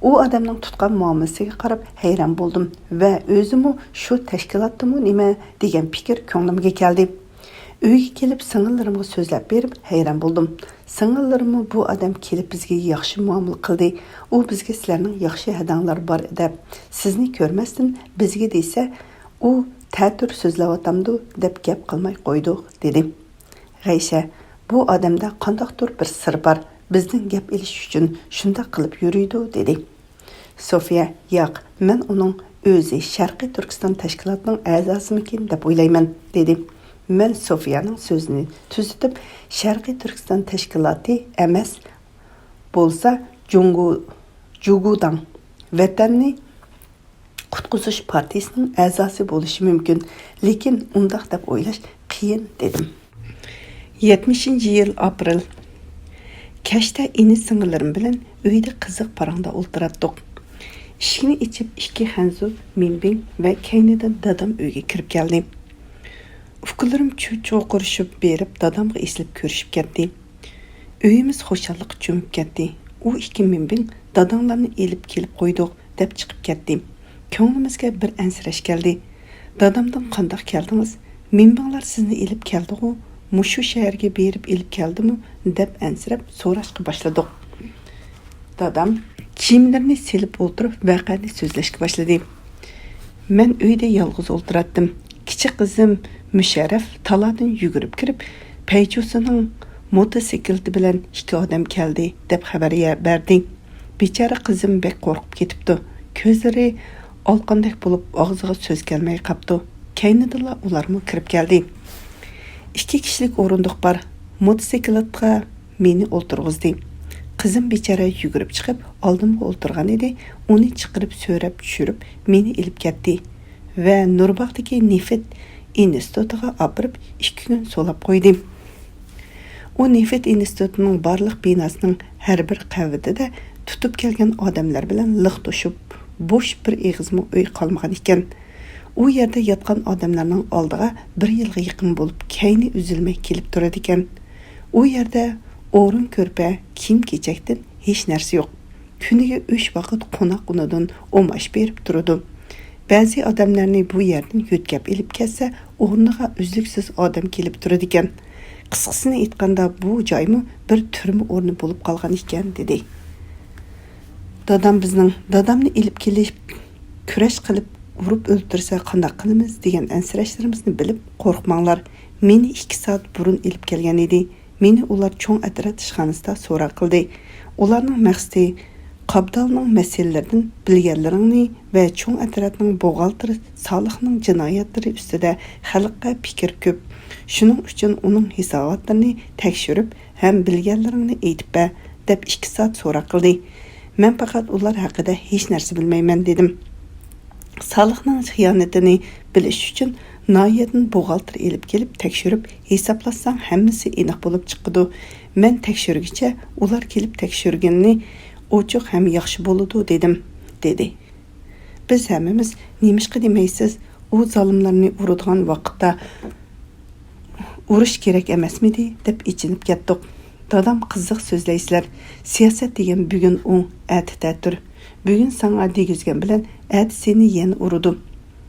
ئۇ ئادەمنىڭ تۇتقان مۇئامىلىسىگە قاراپ ھەيران بولدۇم ۋە ئۆزىمۇ شۇ تەشكىلاتتىمۇ نېمە دېگەن پىكىر كۆڭلۈمگە كەلدى. ئۆيگە كېلىپ سىڭىللىرىمغا سۆزلەپ بېرىپ ھەيران بولدۇم. سىڭىللىرىممۇ بۇ ئادەم كېلىپ بىزگە ياخشى مۇئامىلە قىلدى. ئۇ بىزگە سىلەرنىڭ ياخشى ھەدەڭلار بار دەپ، سىزنى كۆرمەستىن بىزگە دېسە، ئۇ تەتۈر سۆزلەۋاتامدۇ دەپ گەپ قىلماي قويدۇق، دېدى. غەيشە، بۇ ئادەمدە قانداقتۇر بىر سىر بار، بىزدىن گەپ ئېلىش ئۈچۈن شۇنداق قىلىپ يۈرىدۇ، دېدى. سوفىيە، ياق، مەن ئۇنىڭ ئۆزى شەرقىي تۈركىستان تەشكىلاتىنىڭ ئەزاسىمىكىن دەپ ئويلايمەن، دېدى. مەن سوفىيەنىڭ سۆزىنى تۈزىتىپ، شەرقىي تۈركىستان تەشكىلاتى ئەمەس، بولسا جۇڭگو، جۇگۇداڭ، ۋەتەننى قۇتقۇزۇش پارتىيىسىنىڭ ئەزاسى بولۇشى مۇمكىن، لېكىن ئۇنداق دەپ ئويلاش قىيىن، دېدىم. يەتمىشىنچى يىل ئاپرېل. كەچتە ئىنى-سىڭىللىرىم بىلەن ئۆيدە قىزىق پاراڭدا ئولتۇراتتۇق. ئىشىكنى ئېچىپ، ئىككى خەنزۇ، مىنبىڭ ۋە كەينىدىن دادام ئۆيگە كىرىپ كەلدى. ئۇكىلىرىم چۇ-، چۇقۇرۇشۇپ بېرىپ، دادامغا ئېسىلىپ كۆرۈشۈپ كەتتى. ئۆيىمىز خۇشاللىققا چۆمۈپ كەتتى. ئۇ ئىككى مىنبىڭ داداڭلارنى ئېلىپ كېلىپ قويدۇق، دەپ چىقىپ كەتتى. كۆڭلىمىزگە بىر ئەنسىرەش كەلدى. دادامدىن قانداق كەلدىڭىز؟ مىنبىڭلار سىزنى ئېلىپ كەلدىغۇ؟ مۇشۇ شەھەرگە بېرىپ ئېلىپ كەلدىمۇ؟ دەپ ئەنسىرەپ سوراشقا باشلىدۇق. دادام كىيىملىرىنى سېلىپ ئولتۇرۇپ ۋەقەنى سۆزلەشكە باشلىدى. مەن ئۆيدە يالغۇز ئولتۇراتتىم. كىچىك قىزىم مۇشەررەف تالادىن يۈگۈرۈپ كىرىپ، پەيچۇسىنىڭ موتوسىكلىتى بىلەن ئىككى ئادەم كەلدى، دەپ خەۋەر يە-، بەردى. بىچارە قىزىم بەك قورقۇپ كېتىپتۇ. كۆزلىرى ئالقاندەك بولۇپ، ئاغزىغا سۆز كەلمەي قاپتۇ. كەينىدىنلا ئۇلارمۇ كىرىپ كەلدى. ئىككى كىشىلىك ئورۇندۇق بار. موتوسىكلىتقا مېنى ئولتۇرغۇزدى. قىزىم بىچارە يۈگۈرۈپ چىقىپ، ئالدىمغا ئولتۇرغان ئىدى، ئۇنى چىقىرىپ سۆرەپ چۈشۈرۈپ، مېنى ئېلىپ كەتتى. ۋە نۇرباغدىكى نېفىت ئىنستىتۇتىغا ئاپىرىپ، ئىككى كۈن سولاپ قويدى. ئۇ نېفىت ئىنستىتۇتىنىڭ بارلىق بىناسىنىڭ ھەر بىر قەۋىتىدە تۇتۇپ كەلگەن ئادەملەر بىلەن لىق توشۇپ، بوش بىر ئېغىزمۇ ئۆي قالمىغان ئىكەن. ئۇ يەردە ياتقان ئادەملەرنىڭ ئالدىغا بىر يىلغا يېقىن بولۇپ، كەينى ئۈزۈلمەي كېلىپ تۇرىدىكەن. ئۇ يەردە ئورۇن-كۆرپە، كىيىم-كېچەكتىن ھېچ نەرسە يوق. كۈنىگە ئۈچ ۋاقىت قوناق ئۇنىدىن ئۇماش بېرىپ تۇرىدۇ. بەزى ئادەملەرنى بۇ يەردىن يۆتكەپ ئېلىپ كەتسە، ئورنىغا ئۈزلۈكسىز ئادەم كېلىپ تۇرىدىكەن. قىسقىسىنى ئېيتقاندا، بۇ جايمۇ بىر تۈرمە ئورنى بولۇپ قالغان ئىكەن، دېدى. دادام بىزنىڭ، دادامنى ئېلىپ كېلىپ، كۈرەش قىلىپ، ئۇرۇپ ئۆلتۈرسە قانداق قىلىمىز دېگەن ئەنسىرەشلىرىمىزنى بىلىپ، قورقماڭلار، مېنى ئىككى سائەت بۇرۇن ئېلىپ كەلگەن ئىدى. مېنى ئۇلار چوڭ ئەترەت ئىشخانىسىدا سوراق قىلدى. ئۇلارنىڭ مەقسىتى، قابدالنىڭ مەسىلىلىرىدىن بىلگەنلىرىڭنى ۋە چوڭ ئەترەتنىڭ بوغالتىرى سالىھنىڭ جىنايەتلىرى ئۈستىدە خەلققە پىكىر كۆپ. شۇنىڭ ئۈچۈن ئۇنىڭ ھېساباتلىرىنى تەكشۈرۈپ ھەم بىلگەنلىرىڭنى ئېيتىپ بەر، دەپ ئىككى سائەت سوراق قىلدى. مەن پەقەت ئۇلار ھەققىدە ھېچ نەرسە بىلمەيمەن، دېدىم. سالىھنىڭ خىيانىتىنى بىلىش ئۈچۈن ناھىيەدىن بوغالتىر ئېلىپ كېلىپ تەكشۈرۈپ ھېسابلاتساڭ ھەممىسى ئېنىق بولۇپ چىقىدۇ. مەن تەكشۈرگۈچە ئۇلار كېلىپ تەكشۈرگىنى ئوچۇق ھەم ياخشى بولىدۇ دېدىم، دېدى. بىز ھەممىمىز نېمىشقا دېمەيسىز، ئۇ زالىملارنى ئۇرىدىغان ۋاقىتتا ئۇرۇش كېرەك ئەمەسمىدى دەپ ئېچىنىپ كەتتۇق. دادام قىزىق سۆزلەيسىلەر، سىياسەت دېگەن بۈگۈن ئوڭ، ئەتە تەتۈر. بۈگۈن ساڭا دېگۈزگەن بىلەن ئەتە سېنى يەنە ئۇرىدۇ.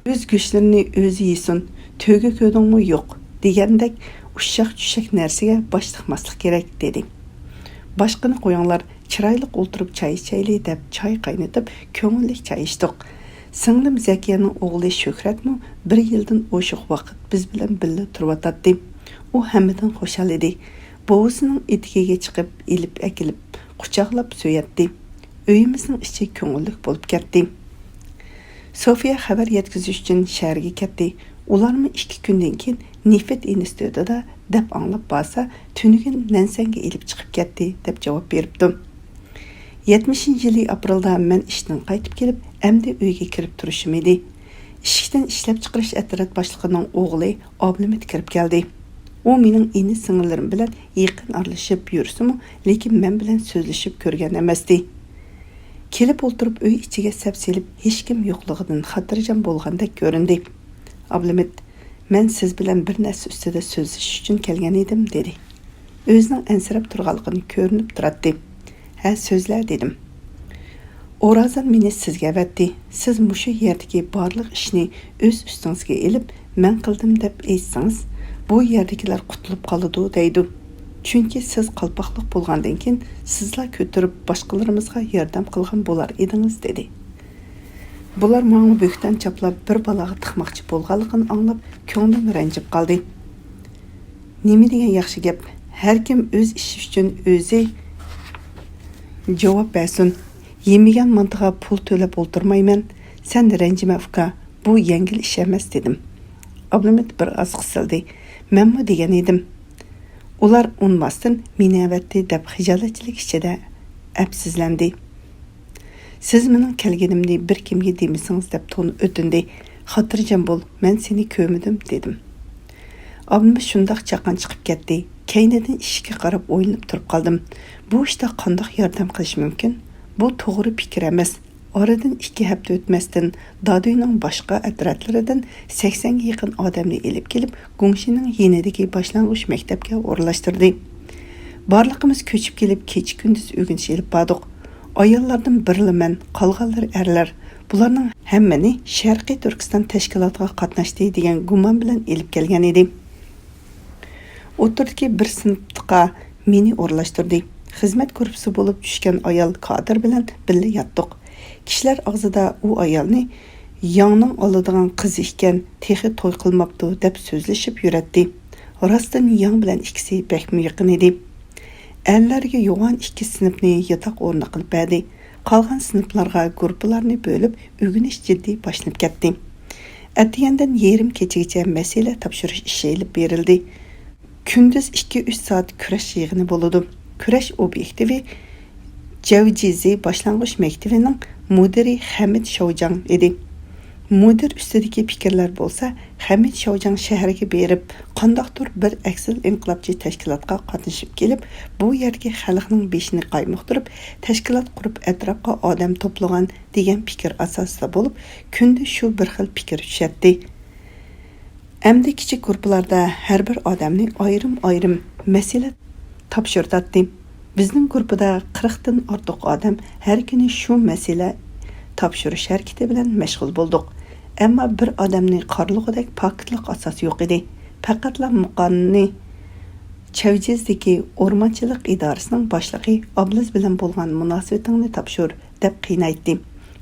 ئۆز گۆشلىرىنى ئۆزى يېسۇن، تۆگە كۆدۈڭمۇ يوق دېگەندەك ئۇششاق چۈششەك نەرسىگە باش تىقماسلىق كېرەك، دېدى. باشقىنى قويۇڭلار، چىرايلىق ئولتۇرۇپ چاي ئىچەيلى دەپ چاي قاينىتىپ كۆڭۈللۈك چاي ئىچتۇق. سىڭلىم زەكىيەنىڭ ئوغلى شۆھرەتمۇ بىر يىلدىن ئوشۇق ۋاقىت بىز بىلەن بىللە تۇرۇۋاتاتتى. ئۇ ھەممىدىن خۇشال ئىدى. بوۋىسىنىڭ ئېتىكىگە چىقىپ ئېلىپ ئەكېلىپ قۇچاقلاپ سۆيەتتى. ئۆيىمىزنىڭ ئىچى كۆڭۈللۈك بولۇپ كەتتى. سوفىيە خەۋەر يەتكۈزۈش ئۈچۈن شەھەرگە كەتتى. ئۇلارمۇ ئىككى كۈندىن كېيىن نېفىت ئىنستىتۇتىدا دەپ ئاڭلاپ بارسا، تۈنۈگۈن نەنسەنگە ئېلىپ چىقىپ كەتتى، دەپ جاۋاب بېرىپتۇ. يەتمىشىنچى يىلى ئاپرېلدا مەن ئىشتىن قايتىپ كېلىپ، ئەمدى ئۆيگە كىرىپ تۇرۇشۇم ئىدى. ئىشىكتىن ئىشلەپچىقىرىش ئەترەت باشلىقىنىڭ ئوغلى ئابلىمىت كىرىپ كەلدى. ئۇ مېنىڭ ئىنى-سىڭىللىرىم بىلەن يېقىن ئارىلىشىپ يۈرسىمۇ، لېكىن مەن بىلەن سۆزلىشىپ كۆرگەن ئەمەستى. كېلىپ ئولتۇرۇپ ئۆي ئىچىگە سەپ سېلىپ، ھېچكىم يوقلۇقىدىن خاتىرجەم بولغاندەك كۆرۈندى. ئابلىمىت، مەن سىز بىلەن بىر نەرسە ئۈستىدە سۆزلىشىش ئۈچۈن كەلگەن ئىدىم، دېدى. ئۆزىنىڭ ئەنسىرەپ تۇرغانلىقىنى كۆرۈنۈپ تۇراتتى. ھە، سۆزلە، دېدىم. ئورازان مېنى سىزگە ئەۋەتتى. سىز مۇشۇ يەردىكى بارلىق ئىشنى ئۆز ئۈستىڭىزگە ئېلىپ، مەن قىلدىم دەپ ئېيتسىڭىز، بۇ يەردىكىلەر قۇتۇلۇپ قالىدۇ، دەيدۇ. چۈنكى سىز قالپاقلىق بولغاندىن كېيىن، سىزلا كۆتۈرۈپ باشقىلىرىمىزغا ياردەم قىلغان بولار ئىدىڭىز، دېدى. بۇلار ماڭا بۆھتان چاپلاپ، بىر بالاغا تىقماقچى بولغانلىقىنى ئاڭلاپ، كۆڭلۈم رەنجىپ قالدى. نېمە دېگەن ياخشى گەپ؟ ھەركىم ئۆز ئىشى ئۈچۈن ئۆزى جاۋاب بەرسۇن. يېمىگەن مانتىغا پۇل تۆلەپ ئولتۇرمايمەن. سەن رەنجىمە، ئۇكا، بۇ يەڭگىل ئىش ئەمەس، دېدىم. ئابلىمىت بىر ئاز قىسىلدى. مەنمۇ دېگەن ئىدىم. ئۇلار ئۇنىماستىن مېنى ئەۋەتتى، دەپ خىجالەتچىلىك ئىچىدە ئەپسىزلەندى. سىز مېنىڭ كەلگىنىمنى بىر كىمگە دېمىسىڭىز، دەپ تونا ئۆتۈندى. خاتىرجەم بول، مەن سېنى كۆرمىدىم، دېدىم. ئابلىمىت شۇنداق چاققان چىقىپ كەتتى. كەينىدىن ئىشىككە قاراپ ئويلىنىپ تۇرۇپ قالدىم. بۇ ئىشتا قانداق ياردەم قىلىش مۇمكىن؟ بۇ توغرا پىكىر ئەمەس. ئارىدىن ئىككى ھەپتە ئۆتمەستىن، دادۈينىڭ باشقا ئەترەتلىرىدىن سەكسەنگە يېقىن ئادەمنى ئېلىپ كېلىپ، گۇڭشىنىڭ يېنىدىكى باشلانغۇچ مەكتەپكە ئورۇنلاشتۇردى. بارلىقىمىز كۆچۈپ كېلىپ، كېچە-كۈندۈز ئۆگىنىش ئېلىپ باردۇق. ئاياللاردىن بىرلا مەن، قالغانلىرى ئەرلەر. بۇلارنىڭ ھەممىنى شەرقىي تۈركىستان تەشكىلاتىغا قاتناشتى دېگەن گۇمان بىلەن ئېلىپ كەلگەن ئىدى. ئوتتۇرىدىكى بىر سىنىپلىققا مېنى ئورۇنلاشتۇردى. خىزمەت گۇرۇپپىسى بولۇپ چۈشكەن ئايال كادىر بىلەن بىللە ياتتۇق. كىشىلەر ئاغزىدا ئۇ ئايالنى ياڭنىڭ ئالىدىغان قىزى ئىكەن، تېخى توي قىلماپتۇ، دەپ سۆزلىشىپ يۈرەتتى. راستتىن ياڭ بىلەن ئىككىسى بەكمۇ يېقىن ئىدى. ئەرلەرگە يوغان ئىككى سىنىپنى ياتاق ئورنى قىلىپ بەردى. قالغان سىنىپلارغا گۇرۇپپىلارنى بۆلۈپ، ئۆگىنىش جىددىي باشلىنىپ كەتتى. ئەتىگەندىن يېرىم كېچىگىچە مەسىلە تاپشۇرۇش ئىشى ئېلىپ بېرىلدى. كۈندۈز ئىككى-ئۈچ سائەت كۈرەش يىغىنى بولىدۇ. كۈرەش ئوبيېكتىۋى جەۋجىزى باشلانغۇچ مەكتىۋىنىڭ مۇدىرى خەمىت شاۋجاڭ ئىدى. مۇدىر ئۈستىدىكى پىكىرلەر بولسا، خەمىت شياۋجياڭ شەھىرىگە بېرىپ، قانداقتۇر بىر ئەكسىل ئىنقىلابچى تەشكىلاتقا قاتنىشىپ كېلىپ، بۇ يەردىكى خەلقنىڭ بېشىنى قايمۇقتۇرۇپ، تەشكىلات قۇرۇپ، ئەتراپقا ئادەم توپلىغان دېگەن پىكىر ئاساسىدا بولۇپ، كۈندە شۇ بىر خىل پىكىر چۈشەتتى. ئەمدى كىچىك گۇرۇپپىلاردا ھەر بىر ئادەمنى ئايرىم-ئايرىم مەسىلە تاپشۇرتاتتى. بىزنىڭ گۇرۇپپىدا قىرىقتىن ئارتۇق ئادەم ھەر كۈنى شۇ مەسىلە تاپشۇرۇش ھەرىكىتى بىلەن مەشغۇل بولدۇق. ئەمما بىر ئادەمنى قارىلىغۇدەك پاكىتلىق ئاساس يوق ئىدى. پەقەتلا مۇقاننى چەۋجىزدىكى ئورمانچىلىق ئىدارىسىنىڭ باشلىقى ئابلىز بىلەن بولغان مۇناسىۋىتىڭنى تاپشۇر، دەپ قىينايتتى.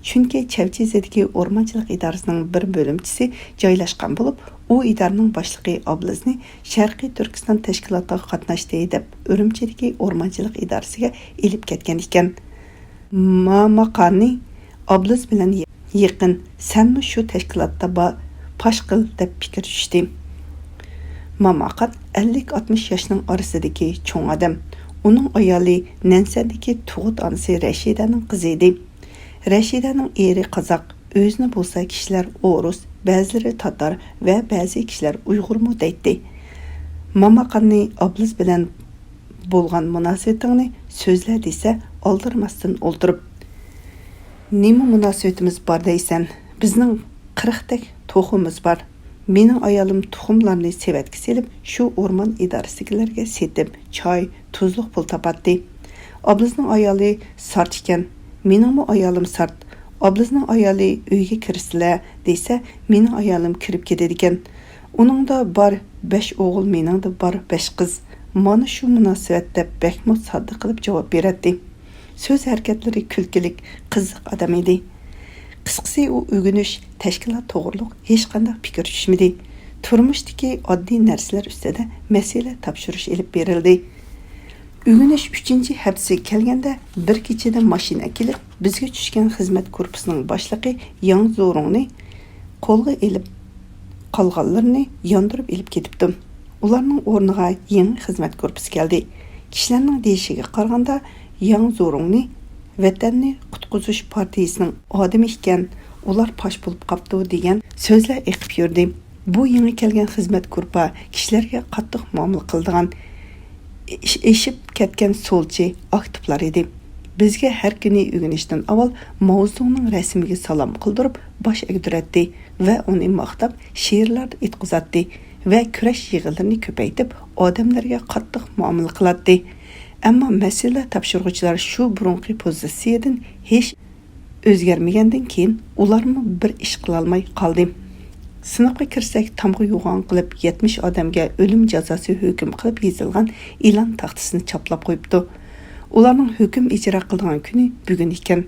چۈنكى چەۋچىزىدىكى ئورمانچىلىق ئىدارىسىنىڭ بىر بۆلۈمچىسى جايلاشقان بولۇپ، ئۇ ئىدارىنىڭ باشلىقى ئابلىزنى شەرقىي تۈركىستان تەشكىلاتىغا قاتناشتى دەپ ئۈرۈمچىدىكى ئورمانچىلىق ئىدارىسىگە ئېلىپ كەتكەن ئىكەن. ماماقانى ئابلىز بىلەن يېقىن، سەنمۇ شۇ تەشكىلاتتا بار، پاش قىل دەپ پىكىر چۈشتى. ماماقان ئەللىك ئاتمىش ياشنىڭ ئارىسىدىكى چوڭ ئادەم. ئۇنىڭ ئايالى نەنسەندىكى تۇغۇت ئانىسى رەشىدەنىڭ قىزى ئىدى. رەشىدەنىڭ ئېرى قازاق، ئۆزىنى بولسا كىشىلەر ئورۇس، بەزىلىرى تاتار ۋە بەزى كىشىلەر ئۇيغۇرمۇ دەيتتى. ماماقاننى ئابلىز بىلەن بولغان مۇناسىۋىتىڭنى سۆزلە دېسە، ئالدىرىماستىن ئولتۇرۇپ، نېمە مۇناسىۋىتىمىز بار دەيسەن؟ بىزنىڭ قىرىقتەك توخۇمىز بار. مېنىڭ ئايالىم تۇخۇملارنى سېۋەتكە سېلىپ، شۇ ئورمان ئىدارىسىدىكىلەرگە سېتىپ، چاي، تۇزلۇق پۇل تاپاتتى. ئابلىزنىڭ ئايالى سارت ئىكەن. مېنىڭمۇ ئايالىم سارت. ئابلىزنىڭ ئايالى ئۆيگە كىرسىلە دېسە، مېنىڭ ئايالىم كىرىپ كېتىدىكەن. ئۇنىڭدا بار بەش ئوغۇل، مېنىڭدە بار بەش قىز. مانا شۇ مۇناسىۋەت دەپ بەكمۇ ساددا قىلىپ جاۋاب بېرەتتى. سۆز ھەرىكەتلىرى كۈلكىلىك، قىزىق ئادەم ئىدى. قىسقىسى، ئۇ ئۆگىنىش، تەشكىلات توغرۇلۇق ھېچقانداق پىكىر چۈشمىدى. تۇرمۇشتىكى ئاددىي نەرسىلەر ئۈستىدە مەسىلە تاپشۇرۇش ئېلىپ بېرىلدى. ئۆگىنىش ئۈچىنچى ھەپتىسىگە كەلگەندە، بىر كېچىدە ماشىنا ئەكېلىپ، بىزگە چۈشكەن خىزمەت گۇرۇپپىسىنىڭ باشلىقى ياڭ زورۇڭنى قولغا ئېلىپ، قالغانلىرىنى ياندۇرۇپ ئېلىپ كېتىپتۇ. ئۇلارنىڭ ئورنىغا يېڭى خىزمەت گۇرۇپپىسى كەلدى. كىشىلەرنىڭ دېيىشىگە قارىغاندا، ياڭ زورۇڭنى ۋەتەننى قۇتقۇزۇش پارتىيىسىنىڭ ئادىمى ئىكەن، ئۇلار پاش بولۇپ قاپتۇ، دېگەن سۆزلەر ئېقىپ يۈردى. بۇ يېڭى كەلگەن خىزمەت گۇرۇپپا كىشىلەرگە قاتتىق مۇئامىلە قىلىدىغان، ئېش-، ئېشىپ كەتكەن سولچى ئاكتىپلار ئىدى. بىزگە ھەر كۈنى ئۆگىنىشتىن ئاۋۋال ماۋزۇڭنىڭ رەسىمىگە سالام قىلدۇرۇپ، باش ئەگدۈرەتتى ۋە ئۇنى ماختاپ، شېئىرلار ئېيتقۇزاتتى ۋە كۈرەش يىغىنلىرىنى كۆپەيتىپ، ئادەملەرگە قاتتىق مۇئامىلە قىلاتتى. ئەمما مەسىلە تاپشۇرغۇچىلار شۇ بۇرۇنقى پوزىتسىيەدىن ھېچ ئۆزگەرمىگەندىن كېيىن، ئۇلارمۇ بىر ئىش قىلالماي قالدى. سىنىپقا كىرسەك، تامغا يوغان قىلىپ، يەتمىش ئادەمگە ئۆلۈم جازاسى ھۆكۈم قىلىپ يېزىلغان ئېلان تاختىسىنى چاپلاپ قويۇپتۇ. ئۇلارنىڭ ھۆكۈم ئىجرا قىلىدىغان كۈنى بۈگۈن ئىكەن.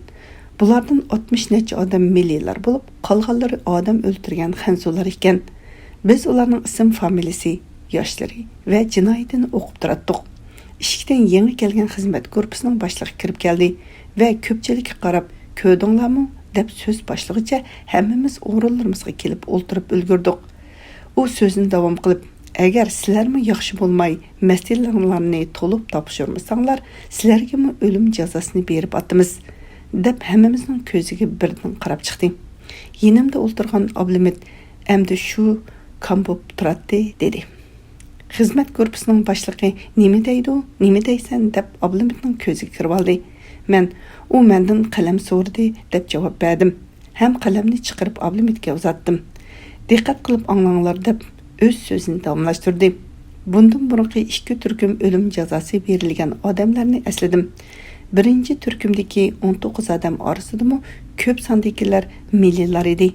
بۇلاردىن ئاتمىش نەچچە ئادەم مىللىيلار بولۇپ، قالغانلىرى ئادەم ئۆلتۈرگەن خەنزۇلار ئىكەن. بىز ئۇلارنىڭ ئىسىم فامىلىسى، ياشلىرى ۋە جىنايىتىنى ئوقۇپ تۇراتتۇق. ئىشىكتىن يېڭى كەلگەن خىزمەت گۇرۇپپىسىنىڭ باشلىقى كىرىپ كەلدى ۋە كۆپچىلىككە قاراپ، «كۆردۈڭلارمۇ؟» دەپ سۆز باشلىغۇچە، ھەممىمىز ئورۇنلىرىمىزغا كېلىپ ئولتۇرۇپ ئۈلگۈردۇق. ئۇ سۆزىنى داۋام قىلىپ، «ئەگەر سىلەرمۇ ياخشى بولماي، مەسىلىڭلارنى تولۇق تاپشۇرمىساڭلار، سىلەرگىمۇ ئۆلۈم جازاسىنى بېرىپ ئاتىمىز» دەپ، ھەممىمىزنىڭ كۆزىگە بىردىن قاراپ چىقتى. يېنىمدا ئولتۇرغان ئابلىمىت ئەمدى شۇ كام بوپ تۇراتتى، دېدى. خىزمەت گۇرۇپپىسىنىڭ باشلىقى «نېمە دەيدۇ، نېمە دەيسەن؟» دەپ ئابلىمىتنىڭ كۆزىگە كىرىۋالدى. مەن «ئۇ مەندىن قەلەم سورىدى» دەپ جاۋاب بەردىم ھەم قەلەمنى چىقىرىپ ئابلىمىتكە ئۇزاتتىم. «دىققەت قىلىپ ئاڭلاڭلار» دەپ ئۆز سۆزىنى داۋاملاشتۇردى. بۇندىن بۇرۇنقى ئىككى تۈركۈم ئۆلۈم جازاسى بېرىلگەن ئادەملەرنى ئەسلىدىم. بىرىنچى تۈركۈمدىكى ئون توققۇز ئادەم ئارىسىدىمۇ كۆپ ساندىكىلەر مىللىيلار ئىدى.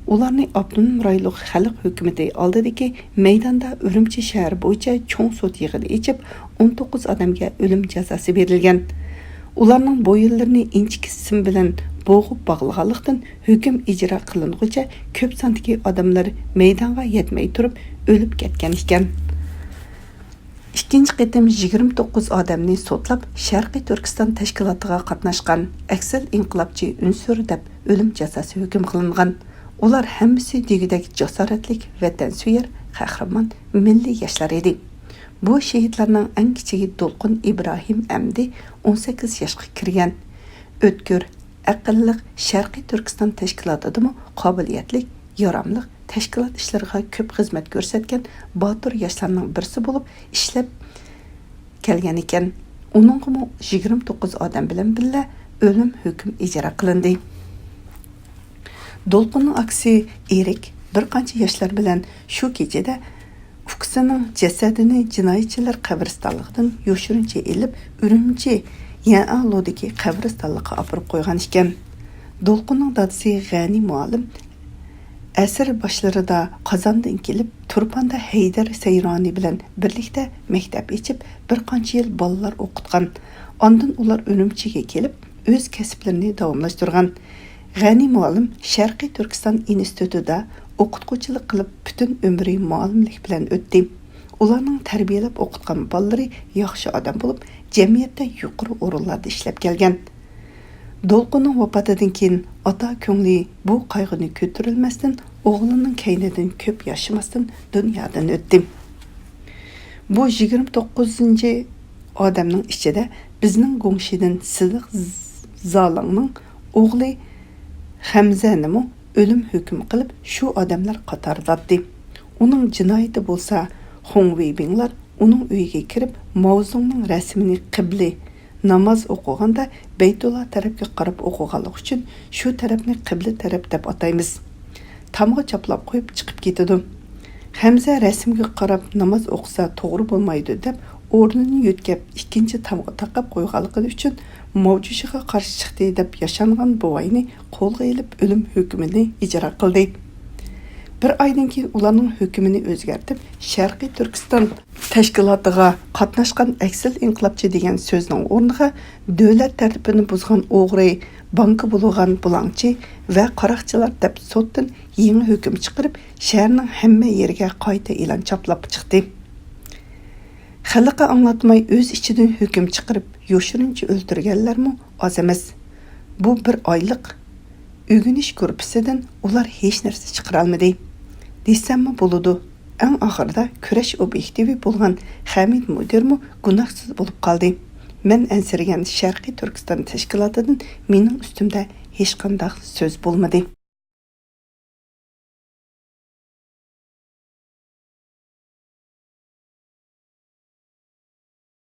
ئۇلارنى ئاپتونوم رايونلۇق خەلق ھۆكۈمىتى ئالدىدىكى مەيداندا ئۈرۈمچى شەھىرى بويىچە چوڭ سوت يىغىنى ئېچىپ، ئون توققۇز ئادەمگە ئۆلۈم جازاسى بېرىلگەن. ئۇلارنىڭ بويۇنلىرىنى ئىنچىكە سىم بىلەن بوغۇپ باغلىغانلىقتىن، ھۆكۈم ئىجرا قىلىنغۇچە كۆپ ساندىكى ئادەملەر مەيدانغا يەتمەي تۇرۇپ ئۆلۈپ كەتكەن ئىكەن. ئىككىنچى قېتىم يىگىرمە توققۇز ئادەمنى سوتلاپ، شەرقىي تۈركىستان تەشكىلاتىغا قاتناشقان ئەكسەل ئىنقىلابچى ئۇنسۇر دەپ ئۆلۈم جازاسى ھۆكۈم قىلىنغان. ئۇلار ھەممىسى دېگۈدەك جاسارەتلىك، ۋەتەنسۆيەر، قەھرىمان، مىللىي ياشلار ئىدى. بۇ شېھىتلارنىڭ ئەڭ كىچىكى دولقۇن ئىبراھىم ئەمدى ئون سەككىز ياشقا كىرگەن. ئۆتكۈر، ئەقىللىق شەرقىي تۈركىستان تەشكىلاتىدىمۇ قابىلىيەتلىك، ياراملىق، تەشكىلات ئىشلىرىغا كۆپ خىزمەت كۆرسەتكەن باتۇر ياشلارنىڭ بىرسى بولۇپ ئىشلەپ كەلگەن ئىكەن. ئۇنىڭغىمۇ يىگىرمە توققۇز ئادەم بىلەن بىللە ئۆلۈم ھۆكۈم ئىجرا قىلىندى. دولقۇننىڭ ئاكىسى ئېرىك بىر قانچە ياشلار بىلەن شۇ كېچىدە ئۇكىسىنىڭ جەسەتىنى جىنايەتچىلەر قەبرىستانلىقىدىن يوشۇرۇنچە ئېلىپ، ئۈرۈمچى يەنئالۇدىكى قەبرىستانلىققا ئاپىرىپ قويغان ئىكەن. دولقۇننىڭ دادىسى غەنى مۇئەللىم ئەسىر باشلىرىدا قازاندىن كېلىپ، تۇرپاندا ھەيدەر سەيرانى بىلەن بىرلىكتە مەكتەپ ئېچىپ، بىر قانچە يىل بالىلار ئوقۇتقان. ئاندىن ئۇلار ئۈرۈمچىگە كېلىپ، ئۆز كەسىپلىرىنى داۋاملاشتۇرغان. غەنى مۇئەللىم شەرقىي تۈركىستان ئىنستىتۇتىدا ئوقۇتقۇچىلىق قىلىپ، پۈتۈن ئۆمرى مۇئەللىملىك بىلەن ئۆتتى. ئۇلارنىڭ تەربىيەلەپ ئوقۇتقان بالىلىرى ياخشى ئادەم بولۇپ، جەمئىيەتتە يۇقىرى ئورۇنلاردا ئىشلەپ كەلگەن. دولقۇننىڭ ۋاپاتىدىن كېيىن ئاتا كۆڭلى بۇ قايغۇنى كۆتۈرەلمەستىن، ئوغلىنىڭ كەينىدىن كۆپ ياشىماستىن دۇنيادىن ئۆتتى. بۇ يىگىرمە توققۇزىنچى ئادەمنىڭ ئىچىدە بىزنىڭ گۇڭشىدىن سىدىق زالىڭنىڭ ئوغلى خەمزەنىمۇ ئۆلۈم ھۆكۈمى قىلىپ، شۇ ئادەملەر قاتارىدا ئاتتى. ئۇنىڭ جىنايىتى بولسا، خۇڭ ۋېيبىڭلار ئۇنىڭ ئۆيىگە كىرىپ، ماۋزۇڭنىڭ رەسىمىنى قىبلە ناماز ئوقۇغاندا بەيتۇللا تەرەپكە قاراپ ئوقۇغانلىقى ئۈچۈن شۇ تەرەپنى قىبلە تەرەپ دەپ ئاتايمىز. تامغا چاپلاپ قويۇپ چىقىپ كېتىدۇ. خەمزە رەسىمگە قاراپ ناماز ئوقۇسا توغرا بولمايدۇ دەپ، ئورنىنى يۆتكەپ، ئىككىنچى تامغا تاقاپ قويغانلىقى ئۈچۈن ماۋجۇشىغا قارشى چىقتى دەپ ياشانغان بوۋاينى قولغا ئېلىپ، ئۆلۈم ھۆكمىنى ئىجرا قىلدى. بىر ئايدىن كېيىن ئۇلارنىڭ ھۆكمىنى ئۆزگەرتىپ، شەرقىي تۈركىستان تەشكىلاتىغا قاتناشقان ئەكسىل ئىنقىلابچى دېگەن سۆزنىڭ ئورنىغا دۆلەت تەرتىپىنى بۇزغان ئوغرى، بانكا بۇلىغان بۇلاڭچى ۋە قاراقچىلار دەپ سوتتىن يېڭى ھۆكۈم چىقىرىپ، شەھەرنىڭ ھەممە يېرىگە قايتا ئېلان چاپلاپ چىقتى. خەلققە ئاڭلاتماي ئۆز ئىچىدىن ھۆكۈم چىقىرىپ، يوشۇرۇنچە ئۆلتۈرگەنلەرمۇ ئاز ئەمەس. بۇ بىر ئايلىق ئۆگىنىش گۇرۇپپىسىدىن ئۇلار ھېچ نەرسە چىقىرالمىدى. دېسەممۇ بولىدۇ. ئەڭ ئاخىرىدا كۈرەش ئوبيېكتىۋى بولغان خەمىت مۇدىرمۇ گۇناھسىز بولۇپ قالدى. مەن ئەنسىرىگەن شەرقىي تۈركىستان تەشكىلاتىدىن مېنىڭ ئۈستۈمدە ھېچقانداق سۆز بولمىدى.